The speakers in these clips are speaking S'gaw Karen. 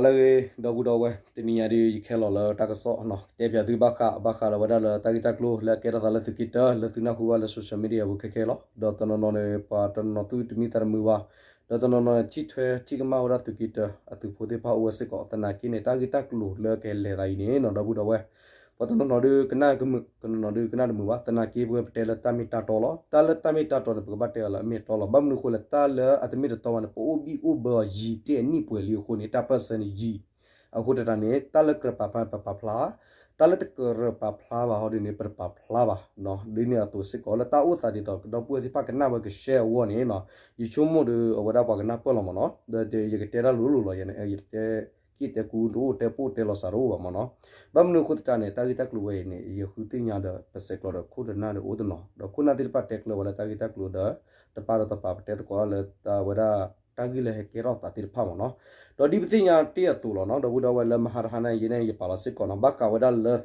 လၢအဂ့ၤ ဒီပုၢ်ဒီဝဲၢ်, တနံၤညါဒ်ယခဲလီၤလၢတၢ်ကစီၣ် တဲပၠးသုဘၣ်ဃး ဘၣ်ဃးလၢဝဲဒၣ်လၢတၢ်ဂ့ၢ်တၢ်ကျိၤလၢအကဲထီၣ်သးလၢသုးက့တၢ လၢသုနၢ်ဟူဘၣ်လၢ social media ပူၤခဲခဲလီၤ. ဒီးတနီၤနီၤန့ၣ် ပှၤတနီၤနီၤသူၣ်တမံသးတမုာ်ဘၣ်, ဒီးတနီၤနီၤန့ၣ် ထံၣ်ထွဲထံၣ်ကမၣ်ဝဲဒၣ်သုးက့တၢ အသုးဖိသ့ၣ်တဖၣ်အိၣ်ဝဲစ့ၢ်ကီး. သနာ်က့န့ၣ် တၢ်ဂ့ၢ်တၢ်ကျိၤလၢကလဲၤသးအံၤန့ၣ်နီၤ ဒီပုၢ်ဒီဝဲၢ်, ပှၤတနီၤနီၤဒုးကနၣ်ကမုာ်, တနီၤနီၤဒုးကနၣ်တမုာ်ဘၣ်. သနာ်က့ပဝဲပတဲလၢတၢ်မ့ၢ်တၢ်တီလီၤ. တၢ်လၢတၢ်မ့ၢ်တၢ်တီန့ၣ် ပကဘၣ်တဲအီၤလၢအမ့ၢ်အတီလီၤ. ဘၣ်မနုၤအဃိလဲၣ်, တၢ်လၢအတမ့ၢ်တတီဘၣ်န့ၣ် ပအိၣ်ဘံၣ်အိၣ်ဘၢအီၤယံာ်တ့ၢ်အနံၣ်ပှဲၤလံအဃိန့ၣ် တၢ်ပၢၢ်ဆၢန့ၣ်ယံာ်. အဃိသတးန့ၣ် တၢ်လၢကြၢးပာ်ဖျါန့ၣ် ပပာ်ဖျါ, တၢ်လၢတကြၢးပာ်ဖျါဘၣ်ဟီဒ်န့ၣ် ပတပာ်ဖျါဘၣ်. ဒ်န့ၣ်အသိးစ့ၢ်ကီး လၢတၢ်အိၣ်သးဒ်သိး ကဒီပုၢ်ဝဲၢ်သ့ၣ်တဖၣ်ကနၣ်ဝဲကshareအဂီၢ်န့ၣ်နီၤ, ယဆိကမိၣ်ဒီးအဝဲဒၣ်ပှၤကနၢ်ပၢၢ်လီၤမ့ၢ်နီၤ. ဒီးယကတဲတၢ်လိၤလိၤလီၤ, ယတတဲက့ၣ်တဲကူတအိၣ်, တဲပိၢ်တဲလီၤစးတအိၣ်ဘၣ်မ့ၢ်နီၤ. ဘၣ်မနုၤအဃိသတးန့ၣ် တၢ်ဂ့ၢ်တၢ်ကျိၤဝဲအံၤန့ၣ် ယဃုသ့ၣ်ညါဒီး ပဆဲးကျိးဒီးခိၣ်ဒီးနၢ်ဒီးအိၣ်တနီၤ, ဒီးခိၣ်နၢ်သ့ၣ်တဖၣ်တဲကျၢၤဝဲလၢတၢ်ဂ့ၢ်တၢ်ကျိၤဒီး တပာ်ဒီးတပာ် ပတဲသကိးလၢဝဲဒၣ် တၢ်ဂ့ၢ်လၢဟဲကဲထီၣ်သးသ့ၣ်တဖၣ်မ့ၢ်နီၤ. ဒီးဒ်ပသ့ၣ်ညါတ့ၢ်အသိးလီၤနီၤ, ဒီပုၢ်ဒီဝဲၢ်, လၢမဟါတဟါန့ၣ် ယဲန့ၣ် ယပာ်လီၤစ့ၢ်ကီးနီၤ, ဘၣ်ဃးဝဲဒၣ်လၢ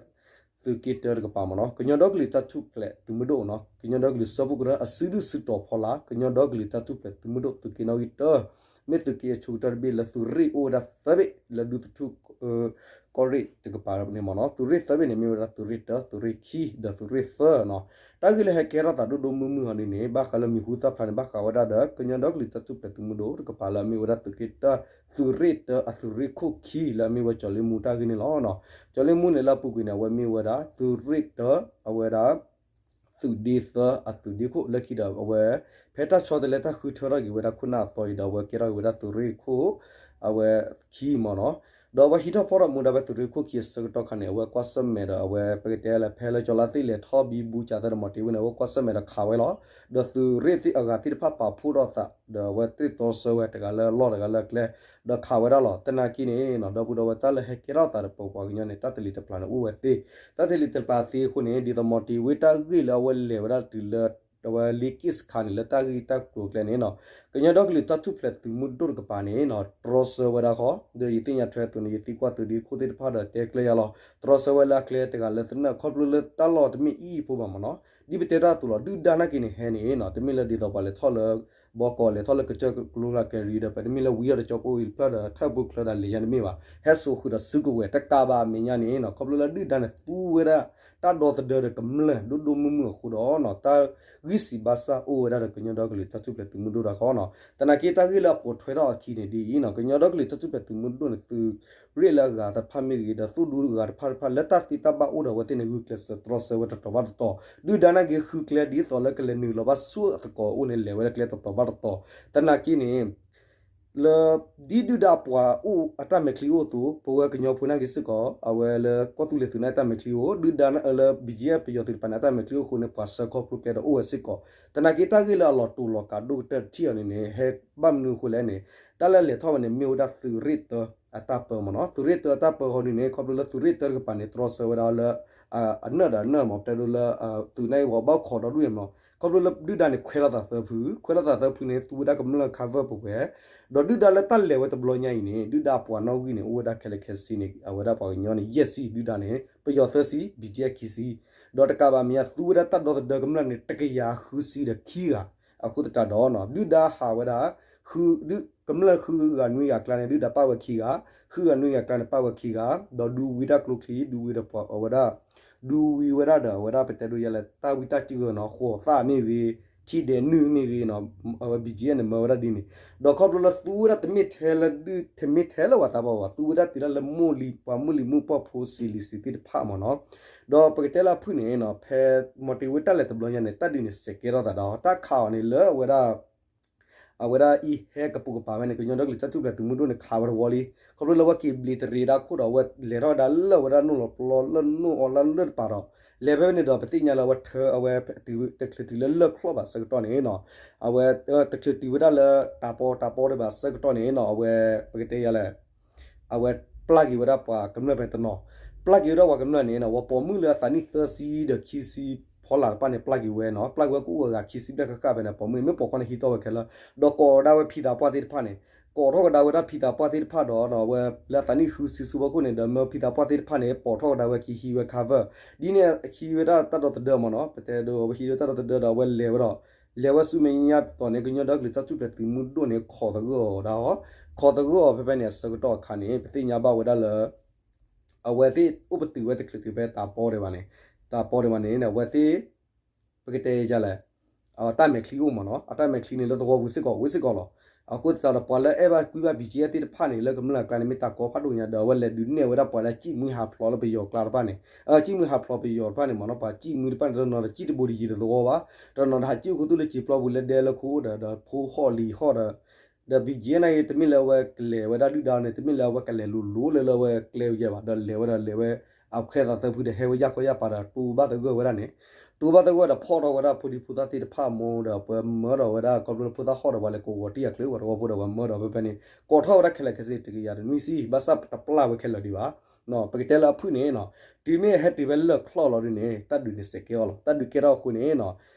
သုးက့တၢတကပၤမ့ၢ်နီၤ, ကညီဒီကလုာ်တၢ်ထူၣ်ဖျဲးသုးမုၢ်ဒိၣ်နီၤ, ကညီဒီကလုာ်စၢဖှိၣ်ကရၢအစုဒုၣ်စုတီၤဖီလာ် ကညီဒီကလုာ်တၢ်ထူၣ်ဖျဲးသုးမုၢ်ဒိၣ် သုးက့နီၣ်ဂံၢ်တၢ, မ့ၢ်သုးက့အဆိကတၢၢ်တဘ့ၣ်လၢသုးရ့ၣ်အိၣ်ဝဲဒၣ်သၢဘ့ၣ် လၢဒူသထူၣ် ကီၢ်ရ့ၣ်တကပၤန့ၣ်မ့ၢ်နီၤ. သုးရ့ၣ်သၢဘ့ၣ်န့ၣ် မ့ၢ်ဝဲဒၣ်သုးရ့ၣ်တၢ, သုးရ့ၣ်ခံ ဒီးသုးရ့ၣ်သၢနီၤ. တၢ်ဂ့ၢ်လၢဟဲကဲထီၣ်သးဒိၣ်ဒိၣ်မုၢ်မုၢ်ဟီဒ်န့ၣ် ဘၣ်ဃးလၢမံၤဟူသၣ်ဖျါန့ၣ် ဘၣ်ဃးဝဲဒၣ်ဒီး ကညီဒီကလုာ်တၢ်ထူၣ်ဖျဲးသုးမုၢ်ဒိၣ်တကပၤလၢအမ့ၢ်ဝဲဒၣ်သုးက့တၢ သုးရ့ၣ်တၢအသုးရ့ၣ်ခိၣ်ခံ လၢအမ့ၢ်ဝဲကၠီၤလ့မူတၢ်ဂ့ၢ်န့ၣ်လီၤ. ကၠီၤလ့မူန့ၣ်လၢအပူၤကွံာ်န့ၣ် အဝဲမ့ၢ်ဝဲဒၣ် သုးရ့ၣ်တၢ အဝဲဒၣ် သုးဒ့သၢအသုးဒ့ခိၣ်လၢခံဒီး အဝဲ ဖဲတၢ်ဆီတလဲတၢ်ဃုထၢထီၣ်က့ၤဝဲဒၣ်ခိၣ်နၢ်အသီအံၤဒီး အဝဲကဲထီၣ်က့ၤဝဲဒၣ်သုးရ့ၣ်ခိၣ် အဝဲခံမ့ၢ်နီၤ. ဒီးအဝဲဟံးထီၣ်ဖီၣ်ထီၣ်မူဒါဖဲသုးရ့ၣ်ခိၣ်ခံအဆၢကတီၢ်ခါန့ၣ် အဝဲကွၢ်ဆၢၣ်မဲာ်ဒီး အဝဲပကတဲလၢဖဲလၢကၠီၤလါသ့ၣ်လဲၤထီၣ်ဘံဘူကၠးသၢဒီးမီၤတ့ၤဝ့န့ၣ် အဝဲကွၢ်ဆၢၣ်မဲာ်ဒီးခးဝဲလီၤ. ဒီးသုးရ့ၣ်သ့ၣ်အဂၤသ့ၣ်တဖၣ်ပာ်ဖှိၣ်ထီၣ်သး ဒီးအဝဲသ့ၣ်တြီဆၢဝဲတဂၤလၢအလီၢ်တဂၤလၢအကျဲ ဒီးခးဝဲဒၣ်လီၤ. သနာ်က့န့ၣ်နီၤ ဒီပုၢ်ဒီဝဲၢ် တၢ်လၢဟဲကဲထီၣ်သးဒီးပပှၤကညီန့ၣ် တၢ်တလံၤတပျၢ်န့ၣ်အိၣ်ဝဲသ့, တၢ်တလံၤတပျၢ်သ့အဃိန့ၣ် ဒ်သိးမီၤတ့ၤဝ့တၢ်ဂ့ၢ်လၢအဝဲလဲၤဝဲဒၣ်တုၤလၢ အဝဲလ့က့ၣ်စခါန့ၣ် လၢတၢ်ဂ့ၢ်တၢ်ကျိၤအကျဲန့ၣ်နီၤ ကညီဒီကလုာ်တၢ်ထူၣ်ဖျဲးသုးမုၢ်ဒိၣ်တကပၤန့ၣ်နီၤ တြီဆၢဝဲဒၣ်ဃီ ဒီးယသ့ၣ်ညါထွဲအသိးန့ၣ် ယသံကွၢ်သုးဒ့ခိၣ်သ့ၣ်တဖၣ်ဒီးတဲကျဲယၤလီၤ. တြီဆၢဝဲလၢအကျဲတဂၤလၢသနၢၣ် ခီဖျိလၢတၢ်လီၢ်တမ့ၢ်အံၤအံၤဖိဘၣ်မ့ၢ်နီၤ. ဒ်ပတဲတၢ်အသိးလီၤ ဒုၣ်ဒါနာ်က့န့ၣ်ဟဲန့ၣ်နီၤ တမ့ၢ်လၢဒ်သိးပှၤလဲၤထီၣ်လၢ ဘီကီး လဲၤထီၣ်လၢကစၢၢ်ကလိကျါကဲရံၤဒီး ပတမ့ၢ်လၢဝံထီၣ်တကၠီပိၢ်အံၤတဖျၢၣ်ဒီး ထၢၣ်ဘိချၢဒီးလဲၤညါတမ့ၢ်ဘၣ်. ဟဲစိာ်ဃုာ်ဒီးစုကဝဲၤ တကးဘၣ်အမဲာ်ညါန့ၣ်နီၤ ခီဖျိလၢဒုၣ်ဒါန့ၣ် သူဝဲဒၣ်တၢ်ဒီသဒၢဒီးကမျၢၢ်ဒိၣ်ဒိၣ်မုၢ်မုၢ်အဃိဒီးနီၤ တၢ်ဂံၢ်စံးဘါစၢ်အိၣ်ဝဲဒၣ်ဒီးကညီဒီကလုာ်တၢ်ထူၣ်ဖျဲးသုးမုၢ်ဒိၣ်တခီနီၤ. သနာ်က့တၢ်ဂ့ၢ်လၢအပိာ်ထွဲထီၣ်အခံန့ၣ်ဒ်အံၤနီၤ ကညီဒီကလုာ်တၢ်ထူၣ်ဖျဲးသုးမုၢ်ဒိၣ်န့ၣ် သုးရ့ၣ်လၢအဂၤတဖၣ်မ့ၢ်ဂ့ၤ ဒီးသုးဒူအဂၤတဖၣ်တဖၣ် လၢတၢ်သ့တၢ်ဘၣ်အိၣ်ဒီးအဝဲသ့ၣ်န့ၣ် ဂုာ်ကျဲးစၢးတြီဆၢဝဲတတီၤဘၣ်တတီၤ ဒုၣ်ဒါနာ်က့ဃုကျဲဒ်သိးလၢကလဲၤနုာ်လီၤဘၣ်ဆူအသကိးအအိၣ်န့ၣ် လဲၤဝဲဒၣ်ကျဲတတီၤဘၣ်တတီၤ. သနာ်က့န့ၣ် လၢ ဒ်ဒုၣ်ဒါအပှၤအိၣ်အတၢ်မဲာ်ချံအိၣ်အသိး ပဝဲကညီဖိနာ်က့စ့ၢ်ကီး အဝဲလၢကီၢ်သူလ့ၤသုးန့ၣ်အတၢ်မဲာ်ချံအိၣ် ဒုၣ်ဒါလၢ ဘီၣ်ကၠံၣ်အၣ် ပယီၤသုးတကပၤန့ၣ် အတၢ်မဲာ်ချံအိၣ်အဃိန့ၣ် ပှၤဆှၢခီဖျိကျဲဒီးအိၣ်ဝဲစ့ၢ်ကီး. သနာ်က့တၢ်ဂ့ၢ်လၢအလီၤတူာ်လီၤကာ်ဒိၣ်ကတၢၢ်တထံၣ်အီၤန့ၣ်န့ၣ် ဟဲဘၣ်မနုၤအဃိလဲၣ်န့ၣ် တၢ်လၢအလဲၤထီၣ်ဝဲန့ၣ် မ့ၢ်ဝဲဒၣ်သုးရ့ၣ်တၢအတၢ်ပၢမ့ၢ်နီၤ. သုးရ့ၣ်တၢအတၢ်ပၢဃီဒ်န့ၣ် ခီဖျိလၢသုးရ့ၣ်တၢတကပၤန့ၣ် တြီဆၢဝဲဒၣ်လၢ အနၢၣ်ဒီးအနၢၣ်မ့ၢ် ပတဲဒိလၢ သုးန့ၣ်ဝဲဘၣ်ခိးဒီဒူၣ်အံၤမ့ၢ်နီၤ ခီဖျိလၢဒုၣ်ဒါန့ၣ် ခွဲးထီၣ်သးသၢဖု, ခွဲးထီၣ်သးသၢဖုန့ၣ် သူဝဲဒၣ်ကမျၢၢ် cover ပဝဲ, ဒီးဒုၣ်ဒါလၢတၢ်လဲၤဝဲတဘျီညါအံၤန့ၣ် ဒုၣ်ဒါအပှၤနီၣ်ဂံၢ်န့ၣ် အိၣ်ဝဲဒၣ်ခဲလၢာ်ခဲဆ့န့ၣ် အဝဲဒၣ်ပှၤကညီန့ၣ် ယဲၢ်ဆံ ဒုၣ်ဒါန့ၣ် ပယီၤသၢဆံ ဘီၣ်ကၠံၣ်အၣ်ခံဆံ, ဒီးတကးဘၣ်မ့ၢ်ညါ သူဝဲဒၣ်တၢ်ဒီသဒၢကမျၢၢ်န့ၣ် တကယၤဃုဆံဒီးခံဂၤ, အဃိသတးဒီး ဒုၣ်ဒါဟးဝဲဒၣ် ဃု ကမျၢၢ်ဃုဂၤနွံဂၤအကျါန့ၣ် ဒုၣ်ဒါပၣ်ဝဲခံဂၤ, ဃုဂၤနွံဂၤအကျါန့ၣ် ပၣ်ဝဲခံဂၤ, ဒီးဒုးဝံတၢ်ကျိချံ ဒုးဝံဒီးပှၤဝဲဒၣ် ဒုးဝံဝဲဒၣ်ဒီး အဝဲဒၣ်ပတဲဒိယဲလဲၣ် တၢ်ဝံတၢ်စၢၢ်နီၤ ဃိးသၣ်မ့ၢ်ဂ့ၤ, ထံဒဲးနုၢ်မ့ၢ်ဂ့ၤနီၤ, အဝဲ ဘီၣ်ကၠံၣ်အၣ်န့ၣ် မၢဝဲဒၣ်ဒ်န့ၣ်, ဒီးခီဖျိလၢသူဝဲဒၣ်တမ့ၢ်ထဲလၢဒုး တမ့ၢ်ထဲလၢပှၤသးပှၢ်ဘၣ်, သူဝဲဒၣ်တုၤဒၣ်လၢမိၢ်လံၤ ပှၤမိၢ်လံၤမုၣ်ပှၢ်ဖိ စံးလံၤစံးသ့ၣ်တဖၣ်မ့ၢ်နီၤ, ဒီးပကတဲလၢအဖုၣ်န့ၣ်နီၤ ဖဲမီၤတ့ၤဝ့တၢ်လဲၤတဘျီညါန့ၣ် တၢ်ဒုးန့ၣ် စဲးကဲထီၣ်သးဒီး တၢ်ခးအီၤန့ၣ်လၢအဝဲဒၣ် အဝဲဒၣ်အံၤဟဲကပိာ်ကပၤဝဲန့ၣ် ကညီဒီကလုာ်တၢ်ထူၣ်ဖျဲးသုးမုၢ်ဒိၣ်န့ၣ် ခးဝဲတဝီလံ, ခီဖျိလၢအဝဲက့ၤဘျံးတရံးဒၣ်ခိၣ်ဒီး အဝဲလဲၤထီၣ်ဝဲဒၣ်လၢအဝဲဒၣ်နိၣ်လီၤပျီလၢနိၣ်အီၤလၢလၢတပၤဒီး လဲၤဖဲန့ၣ်ဒီး ပသ့ၣ်ညါလၢအဝဲထၢအဝဲ တချုးတုၤလၢလၢၢ်ချီၣ်ဘၣ်ဆၢကတီၢ်န့ၣ်နီၤ, အဝဲ တချုးတုၤဝဲဒၣ်လၢတၢ်ပီတၢ်ပီဒံးဘၣ်ဆၢကတီၢ်န့ၣ်နီၤ အဝဲ ပကတဲယၤလဲၣ် အဝဲပျၢ်က့ၤဝဲဒၣ်ပှၤကမျၢၢ်ဖဲတနီၤ, ပျၢ်က့ၤဝဲဒၣ်ပှၤကမျၢၢ်န့ၣ်နီၤ ဝဲပိာ်မုၣ်လၢအသးနံၣ်သၢဆံဒီးခံဆံဖီလာ်တဖၣ်န့ၣ် ပျၢ်က့ၤဝဲနီၤ, ပျၢ်က့ၤဝဲကအိၣ်အဂၤခံဆံဘျဲၣ်ဃၣ်ဃၣ်ဖဲန့ၣ် ပိာ်မုၣ်န့ၣ် မ့ၢ်ပိာ်ခွါန့ၣ်ဟံးထီၣ်ဝဲခဲလၢာ်, ဒီးကိးကဒါဝဲဖံသးပှၢ်သ့ၣ်တဖၣ်န့ၣ်, ကိးထီၣ်ကဒါဝဲဒၣ်ဖံသးပှၢ်သ့ၣ်တဖၣ်ဒီး အဝဲလၢအသးနံၣ်ဃုဆံဆူဖီခိၣ်န့ၣ် ဒီးမၢဖံသးပှၢ်သ့ၣ်တဖၣ်န့ၣ် ပိာ်ထီၣ်ကဒါဝဲက့ၤဟံးဝဲ cover, ဒ်န့ၣ် ဟံးဝဲဒၣ်တၢ်ဒီသဒၢမ့ၢ်နီၤ, ပတဲဒိအဝဲဟံးဝဲတၢ်ဒီသဒၢဒီး အဝဲလဲၤဝဲဒီး လဲၤဝဲဆူမဲာ်ညါတီၤန့ၣ် ကညီဒီကလုာ်တၢ်ထူၣ်ဖျဲးသုးမုၢ်ဒိၣ်န့ၣ် ခိးသဂၢၢ်အီၤဒၣ်အီၤ, ခိးသဂၢၢ်အီၤဖဲဖဲန့ၣ် အဆၢကတီၢ်အခါန့ၣ် ပသ့ၣ်ညါဘၣ်ဝဲဒၣ်လၢ အဝဲသ့ၣ်အိၣ်ပတုာ်ဝဲတချုးတုၤဖဲတၢ်ပီဒံးဘၣ်န့ၣ်, တၢ်ပီဒံးဘၣ်န့ၣ် အဝဲသ့ၣ် ပကတဲယလဲၣ်, အတၢ်မဲာ်ချံအိၣ်မ့ၢ်နီၤ, အတၢ်မဲာ်ချံန့ၣ်လၢသဝီပူၤစ့ၢ်ကီး အိၣ်စ့ၢ်ကီးလီၤ. အဃိသတးဒီး ပှၤလၢအဲၣ်ဘၣ်ကွံဘၣ် ဘံၣ်ကၠံအဲၣ်သ့ၣ်တဖၣ်န့ၣ် လၢကမျၢၢ်အကျါန့ၣ် မ့ၢ်တၢ်ကီဖးဒိၣ်ညါဒီး အဝဲလဲၤဒုးနဲၣ်ဝဲဒၣ်ပှၤလၢစံၣ်မှံဟးဖျိးလၢပယီၤကျါတဖၣ်န့ၣ်, စံၣ်မှံဟးဖျိးပယီၤတဖၣ်န့ၣ်မ့ၢ်နီၤ, ပှၤစံၣ်မှံတဖၣ်န့ၣ် တနီၤတစံၣ်တဘိတယံၤတသဝီဘၣ်, တနီၤတဟးစံၣ်အိၣ်ခူသူၣ်လၢစံာ်ပျီပူၤလၢဒဲလၢခိအိၣ်ဒီး ဒီးဖိဟီၣ်လံၤဟီၣ်ဒီး ဒီးဘံၣ်ကၠံနာ်က့ တမ့ၢ်လၢအဝဲကလဲၤဝဲဒၣ်ဒုၣ်ဒါန့ၣ် တမ့ၢ်လၢအဝဲကလဲၤလိၤလိၤလၢလၢအဝဲကျဲဝဲယဲၢ်ဘၣ်, ဒီးလဲၤဝဲဒီးလဲၤဝဲ အခွဲးသးသၢဖုဒီးဟဲဝဲယၢ်ကီယၢ်ပၤဒီး တိၢ်ဘၣ်သဂၢၢ်ဝဲဒၣ်န့ၣ်, တိၢ်ဘၣ်သဂၢၢ်ဒီးဖီၣ်ထီၣ်ဝဲဒၣ်ဖိဒံဖိသၣ်သ့ၣ်တဖၣ်မ့ၢ်ဒီး ပှၤမၢဒီးဝဲဒၣ် ခီဖျိလၢဖိသၣ်ဟီၣ်ဒီးပှၤလဲၤကိးဂီၤတံၢ်အကျဲ ပှၤတဝီဖိဒီးပှၤမၢဒီးဖဲဖဲန့ၣ် ကိးထီၣ်ဝဲဒၣ်ခဲလၢာ်ခဲဆ့တကယၤတနွံဆံ ဘၣ်ဆၣ်တပျၢ်ဝဲခဲလၢာ်ဒံးဘၣ်. ပကတဲလၢအဖုၣ်န့ၣ်နီၤ, တုၤမ့ၢ်ဟဲတုၤဖဲလၢၢ်ချီၣ်လီၤဒ်န့ၣ် တၢ်ဒုးန့ၣ်စဲးကဲအီၤလီၤ. တၢ်ဒုးကဲထီၣ်အဃိန့ၣ်နီၤ,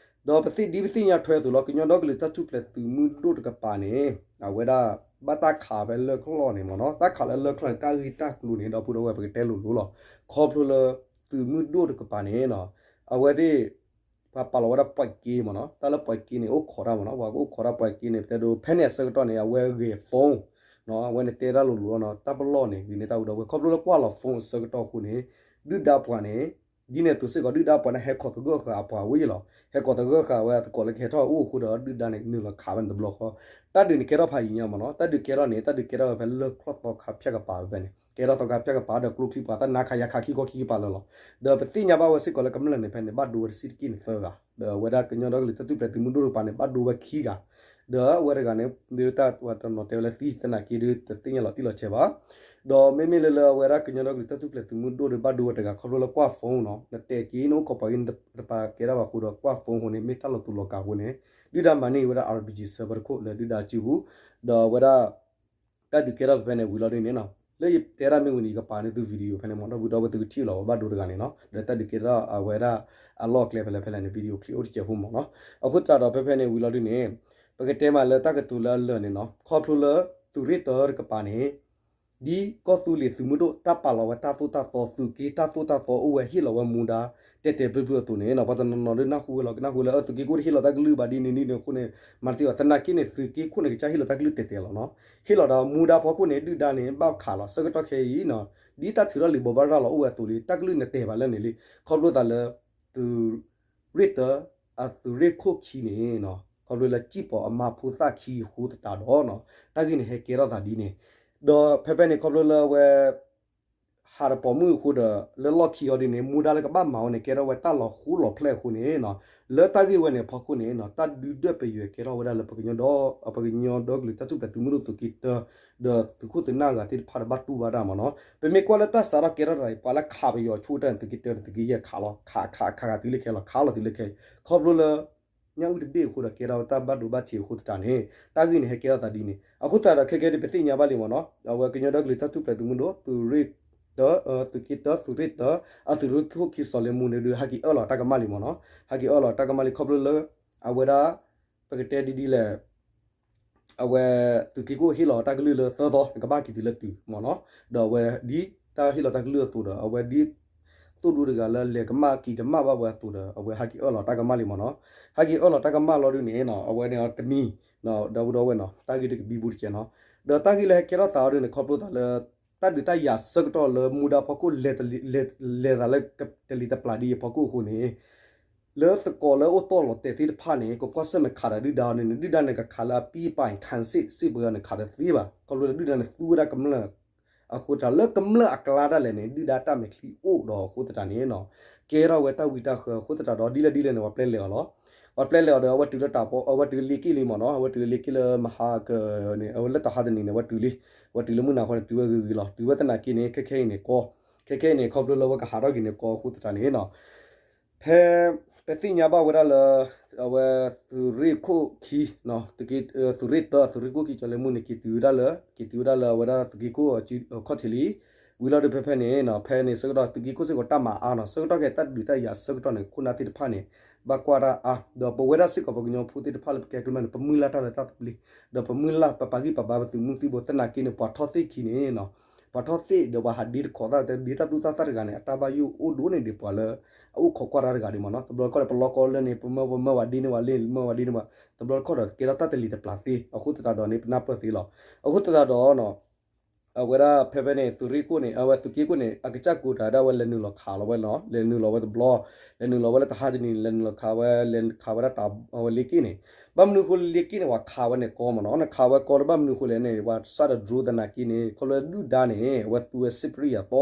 ဒီးပသ့ၣ်ဒ်ပသ့ၣ်ညါထွဲအသိးလီၤ, ကညီဒီကလုာ်တၢ်ထူၣ်ဖျဲးသုးမုၢ်ဒိၣ်တကပၤန့ၣ် အဝဲဒၣ်ဘၣ်တၢ်ခးဖဲလၢၢ်ချီၣ်န့ၣ်မ့ၢ်နီၤ, တၢ်ခးလၢလၢၢ်ချီၣ်န့ၣ် တၢ်ဂ့ၢ်တၢ်ကျိၤန့ၣ် ဒီပုၢ်ဒီဝဲၢ်ပကတဲလိၤလိၤလီၤ. ခီဖျိလၢ သုးမုၢ်ဒိၣ်တကပၤန့ၣ်နီၤ, အဝဲသ့ၣ် ပှၤပာ်လီၤဝဲဒၣ်ပှၤက့မ့ၢ်နီၤ, တၢ်လၢပှၤက့န့ၣ် အိၣ်ခိးတၢ်မ့ၢ်နီၤ, ပှၤကအိၣ်ခိးတၢ်ပှၤက့န့ၣ် ပတဲဒိ ဖဲန့ၣ်အဆၢကတီၢ်န့ၣ် အဝဲဂဲၤ phone နီၤ, အဝဲန့ၣ်တဲတၢ်လိၤလိၤလီၤနီၤ, တၢ်ပလီၢ်န့ၣ် ဂ့ၤန့ၢ်တၢ်အူဒီပုၢ်ဝဲၢ် ခီဖျိလၢကွၢ်လီၤ phone အဆၢကတီၢ်အဃိန့ၣ် ဒုၣ်ဒါပှၤန့ၣ် ဒ်န့ၣ်အသိးစ့ၢ်ကီး ဒုၣ်ဒါပှၤန့ၣ် ဟဲခိးသဂၢၢ်ဃာ်အပှၤဝဲယဲၢ်လီၤ. ဟဲခိးသဂၢၢ်ဃာ်ဝဲအသကိးလၢကဟဲထီၣ်အိၣ်အဃိဒီး ဒုၣ်ဒါန့ၣ် နုာ်လီၤခးဝဲန့ၣ်တဘျီဃီ, တၢ်ဒုးန့ၣ်ကဲထီၣ်ဖးယံာ်ညါမ့ၢ်နီၤ, တၢ်ဒုးကဲထီၣ်န့ၣ် တၢ်ဒုးကဲထီၣ်ဝဲဖဲလၢၢ်ချီၣ်သီခါဖၠၣ်ကပၤဖဲန့ၣ် ကဲထီၣ်သီခါဖၠၣ်ကပၤဒီးကျိချံပှၤ တၢ်နါခးယါခးခံခီခံကပၤလၢာ်လီၤ. ဒီးပသ့ၣ်ညါဘၣ်ဝဲစ့ၢ်ကီးလၢကမျၢၢ်န့ၣ်ဖဲန့ၣ် ဘၣ်ဒိဝဲတဆံတက့ၢ်န့ၣ်သၢဂၤ, ဒီးအဝဲဒၣ်ကညီဒီကလုာ်တၢ်ထူၣ်ဖျဲးသုးမုၢ်ဒိၣ်တကပၤန့ၣ် ဘၣ်ဒိဝဲခံဂၤ, ဒီးအဝဲတဂၤန့ၣ် ဒ်တၢ်ဝဲတနီၤတဲဝဲလၢသံ သနာ်က့ဒီးတသ့ၣ်ညါလီၤတံၢ်လီၤဆဲးဘၣ်. ဒီးမ့မ့ၢ်လၢလၢအဝဲဒၣ်ကညီဒီကလုာ်တၢ်ထူၣ်ဖျဲးသုးမုၢ်ဒိၣ်ဒီးဘၣ်ဒိဝဲတဂၤ ခီဖျိလၢကွၢ် phone နီၤ, နတဲက့ၤနအိၣ်ခိးပှၤက့ၤတပာ်ကဲဒၣ်ဘၣ်အဃိဒီး ကွၢ် phone အဃိန့ၣ် မ့ၢ်တၢ်လီၤတူာ်လီၤကာ်အဃိန့ၣ် ဒုၣ်ဒါမၤန့ၢ်ဝဲဒၣ် RPG ဆၢဖၢတခိၣ်လၢဒုၣ်ဒါစုပူၤ, ဒီးအဝဲဒၣ် တၢ်ဒုးကဲထီၣ်ဖဲဖဲန့ၣ်ဝံၤလီၤဒ်န့ၣ်နီၤ, လၢယတဲဒၣ်မ့ၢ်ဝံၤန့ၣ် ယကပာ်န့ၢ်သု video ဖဲန့ၣ်မ့ၢ် ဒီပုၢ်ဒီဝဲၢ်သုကထံၣ်လီၤဝဲဘၣ်ဒိတဂၤန့ၣ်နီၤ, ဒီးတၢ်ဒုးကဲထီၣ်အဝဲဒၣ်အလီၢ်အကျဲဖဲလဲၣ်ဖဲလဲၣ်န့ၣ် video clip အိၣ်တစဲးဖိမ့ၢ်နီၤ. အဃိသတးဒီးဖဲဖဲန့ၣ်ဝံၤလီၤဒ်န့ၣ် ပကတဲမးလၢတၢ်ကတိၤလၢအလၢာ်န့ၣ်နီၤ, ခီဖျိလၢသုးရ့ၣ်တၢတကပၤန့ၣ် ဒ်ကီၢ်သူလ့ၤသုးမုၢ်ဒိၣ် တၢ်ပာ်လီၤဝဲတၢ်သိၣ်တၢ်သီ သုးက့တၢ်သိၣ်တၢ်သီအိၣ်ဝဲဟ့ၣ်လီၤဝဲမူဒါ တဲာ်တဲာ်ဖျုးဖျုးအသိးန့ၣ်နီၤ, ပှၤတနီၤနီၤဒုးနၢ်ဟူဝဲလီၤ, ကနၢ်ဟူလၢ သုးက့ခိၣ်တဟ့ၣ်လီၤတၢ်ကလုၢ်ဘၣ်ဒ်န့ၣ်ဒ်န့ၣ်အဃိန့ၣ် မၤတသ့ဘၣ်. သနာ်က့န့ၣ် သုးက့ခိၣ်န့ၣ် ကစၢ်ဟ့ၣ်လီၤတၢ်ကလုၢ်တဲာ်တဲာ်လီၤနီၤ. ဟ့ၣ်လီၤဒီးမူဒါဖီခိၣ်န့ၣ် ဒုၣ်ဒါန့ၣ် ဘၣ်ခးလီၤ. ဆၢကတီၢ်ခဲအံၤနီၤ, ဒ်တၢ်ထုးထီၣ်လံာ်ဘိးဘၣ်ရၤလီၤအိၣ်ဝဲအသိးလံ, တၢ်ကလုၢ်န့ၣ်တဲာ်ဘၣ်လၢန့ၣ်လံ. ခီဖျိသးလၢ သုးရ့ၣ်တၢ အသုးရ့ၣ်ခိၣ်ခံန့ၣ်နီၤ, ခီဖျိလၢစံၣ်ပိာ်အမါဖိသၣ်ခံအဃိသတးဒီးနီၤ, တၢ်ဂ့ၢ်န့ၣ်ဟဲကဲထီၣ်သးဒ်န့ၣ်, ဒီးဖဲဖဲန့ၣ် ခီဖျိလၢအဝဲ ဟးတပိာ်မုၣ်အဃိဒီး လၢလီၢ်ခံအီၤဒ်န့ၣ် မူဒါလၢကဘၣ်မၤဝဲန့ၣ် ကဲထီၣ်ဝဲတၢ်လီၤဃူလီၤဖျဲၣ်အဃိန့ၣ်နီၤ, လၢတၢ်ဂ့ၢ်ဝဲန့ၣ်အဖီခိၣ်န့ၣ်နီၤ, တၢ်ဒုးဒွဲၣ်ပယွဲၢ်ကဲထီၣ်ဝဲဒၣ်လၢပကညီဒီ ပကညီဒီကလုာ်တၢ်ထူၣ်ဖျဲးသုးမုၢ်ဒိၣ်သုးက့တၢ ဒီးသုးခိၣ်သုးနၢ်ဂၤသ့ၣ်တဖၣ်ဒီးဘၣ်တူၢ်ဘၣ်တၢ်မ့ၢ်နီၤ. ပမ့ၢ်ကွၢ်လၢတၢ်စးထီၣ်ကဲထီၣ်တၢ်အံၤ ပှၤလၢခးပယီၤဆူၣ်တၢ်န့ၣ် သုးက့တၢန့ၣ် သုးက့ယဲၢ်ခးလီၤ, ခးခးခးခးတုၤလၢခဲလီၤ, ခးလီၤတုၤလၢခဲအံၤ, ခီဖျိလၢ ညၣ်အုၣ်တဘ့ၣ်အဃိဒီးကဲထီၣ်ဝဲတၢ်ဘၣ်ဒိဘၣ်ထံးအဃိသတးန့ၣ် တၢ်ဂ့ၢ်န့ၣ်ဟဲကဲထီၣ်သးဒ်န့ၣ်. အဃိသတးဒီးခဲကဲဒ် ပသ့ၣ်ညါဘၣ်လံမ့ၢ်နီၤ, အဝဲကညီဒီကလုာ်တၢ်ထူၣ်ဖျဲးသုးမုၢ်ဒိၣ် သုးရ့ၣ်တၢ သုးက့တၢ သုးရ့ၣ်တၢ အသုးရ့ၣ်ခိၣ်ခံစီၤလ့မူန့ၣ်ဒုး ဟဲက့ၤအၢၣ်လီၤတၢ်ကမၣ်လံမ့ၢ်နီၤ, ဟဲက့ၤအၢၣ်လီၤတၢ်ကမၣ်လံ ခီဖျိလၢ အဝဲဒၣ် ပကတဲဒ်ဒ်လဲၣ် အဝဲ သုးက့ခိၣ်ဟ့ၣ်လီၤတၢ်ကလုၢ်လၢသၢသီ နကဘၣ်က့ၤတုၤလၢတုၤမ့ၢ်နီၤ, ဒီးအဝဲဒ်တၢ်ဟ့ၣ်လီၤတၢ်ကလုၢ်အသိးဒီး အဝဲဒ် သိၣ်ဒူတဂၤလၢလဲၤကမၣ်က့ၤကမၣ်ဘၣ်ဝဲအသိးဒီး အဝဲဟဲက့ၤအၢၣ်လီၤတၢ်ကမၣ်လံမ့ၢ်နီၤ, ဟဲက့ၤအၢၣ်လီၤတၢ်ကမၣ်လီၤဒုးန့ၣ်နီၤ အဝဲန့ၣ်တမံၤ ဒီပုၢ်ဒီဝဲၢ်နီၤ တၢ်ဂ့ၢ်တကဘံဘူတကဲးနီၤ, ဒီးတၢ်ဂ့ၢ်လၢဟဲကဲထီၣ်သးအီၤဒုးန့ၣ် ခီဖျိသးလၢ တၢ်ဒုးတၢ်ယၤဆၢကတီၢ်လၢမူဒါဖီခိၣ် လဲၤသးလၢတလံၤတပျၢ်ဒ်အံၤအဖီခိၣ်အဃိန့ၣ် လၢသကိးလၢအိၣ်တီၢ်လီၤတဲာ်သ့ၣ်တဖၣ်န့ၣ် ကကွၢ်ဆၢၣ်မဲာ်ခးဒီးဒုၣ်ဒါအီၤန့ၣ် ဒုၣ်ဒါန့ၣ်ကခးလၢအပံၢ်ပၢ် ခၢၣ်စ့ၣ် စ့ၣ်ပှဲၤန့ၣ် ခးတသ့ဘၣ်, ခီဖျိလၢဒုၣ်ဒါန့ၣ်သူဝဲဒၣ်ကမျၢၢ် အဃိသတး လၢကမျၢၢ်အကျါဒၣ်လဲာ်န့ၣ် ဒုၣ်ဒါတၢ်မဲာ်ချံအိၣ်ဒီးအဃိသတးန့ၣ်နီၤ ကဲထီၣ်ဝဲတၢ်ဝံတၢ်ဃၢအဃိသတးဒီး ဒ်လဲၣ်ဒ်လဲၣ်န့ၣ် ပှၤပျဲလဲၤအီၤလီၤ, ပှၤပျဲလဲၤအီၤဒီး အဝဲတုၤလၢတၢ်ပီ အဝဲတုၤလၢလ့က့ၣ်လံမ့ၢ်နီၤ, အဝဲတုၤလၢလ့က့ၣ်လၢမဟါကန့ၣ် အဝဲလၢတဟါတနံၤန့ၣ် အဝဲတုၤလံ, အဝဲတုၤလၢမုၢ်နၤဃီန့ၣ် တုၤဝဲဂ့ၤဂ့ၤလီၤ, တုၤဝဲသနာ်က့န့ၣ် ခဲခဲအံၤန့ၣ်ကီ, ခဲခဲအံၤန့ၣ် ခီဖျိလၢအဝဲကဟးထီၣ်က့ၤန့ၣ်ကီအဃိသတးန့ၣ်နီၤ ဖဲ ပသ့ၣ်ညါဘၣ်ဝဲဒၣ်လၢ အဝဲ သုးရ့ၣ်ခိၣ်ခံ သုးရ့ၣ်တၢ သုးရ့ၣ်ခိၣ်ခံ ကၠီၤလ့မူန့ၣ် က့ၤတုၤဝဲဒၣ်လၢ က့ၤတုၤဝဲဒၣ်လၢအဝဲဒၣ်သုးက့ခိၣ်အခီၣ်ထံးလံ, ဝံၤလီၤဒုးဖဲဖဲန့ၣ်နီၤ ဖဲန့ၣ်ဆၢကတီၢ် သုးက့ခိၣ်စ့ၢ်ကီးတၢ်မၤအါနီၤ ဆၢကတီၢ်ခဲအံၤတၢ်ဒုးတၢ်ယၤဆၢကတီၢ်န့ၣ် ခိၣ်နၢ်သ့ၣ်တဖၣ်န့ၣ် ဘၣ်ကွၢ်တၢ်အါ ဒီးပဝဲဒၣ်စ့ၢ်ကီးပှၤကညီဖိသ့ၣ်တဖၣ်လၢပကဲကမျၢၢ်န့ၣ် ပမုၢ်လၢ်တၢ်လၢတၢ်သဘျ့, ဒီးပမုၢ်လၢ်ပပာ်ဂံၢ်ပာ်ဘါပသုးမုၢ်သံၣ်ဘိ သနာ်က့န့ၣ် ပှၤထီၣ်သ့ၣ်ခံန့ၣ်နီၤ ပှၤထီၣ်သ့ၣ်ဒီးပှၤဟးဒ့တခိးသၣ် တဒ့တၢ်သူၣ်တၢ်သၣ်တဂၤန့ၣ် အတၢ်ဘၣ်ယိၣ်အိၣ်ဒိၣ်န့ၢ်ဒံးပှၤလၢ အအိၣ်ခိးကွၢ်တၢ်တဂၤဒံးမ့ၢ်နီၤ. တဘျီတခီၣ်ဒီး ပလီၢ်ကီၢ်လၢန့ၣ် ပမၢပမၢဝဲဒ်န့ၣ်ဝဲလ့ၣ် မၢဝဲဒ်န့ၣ်ဝဲ တဘျီတခီၣ်ဒီး ကဲထီၣ်တၢ်တလံၤတပျၢ်သ့ အဃိသတးဒီးန့ၣ် ပနၢ်ပၢၢ်သ့လီၤ. အဃိသတးဒီး အဝဲဒၣ်ဖဲဖဲန့ၣ် သုးရ့ၣ်ခိၣ်န့ၣ် အဝဲသုးက့ခိၣ်န့ၣ် အကစၢ်ကိးတၢ်ဒၣ်ဝဲလဲၤနုာ်လီၤခးလီၤဝဲနီၤ, လဲၤနုာ်လီၤဝဲတဘျီ, လဲၤနုာ်လီၤဝဲလၢတဟါတနံၤ လဲၤနုာ်လီၤခးဝဲ လဲၤခးဝဲဒၣ်တၢ်ဝဲလ့ၣ်က့ၣ်န့ၣ်, ဘၣ်မနုၤဃိလ့ၣ်က့ၣ်န့ၣ် ပှၤခးဝဲန့ၣ်ကီမ့ၢ်နီၤ, နခးဝဲကီလၢဘၣ်မနုၤဃိလဲၣ်န့ၣ် ပှၤစးဒီး drone သနာ်က့န့ၣ် ခီဖျိဒုၣ်ဒါန့ၣ် အဝဲသူဝဲစ့ပရံယၤသ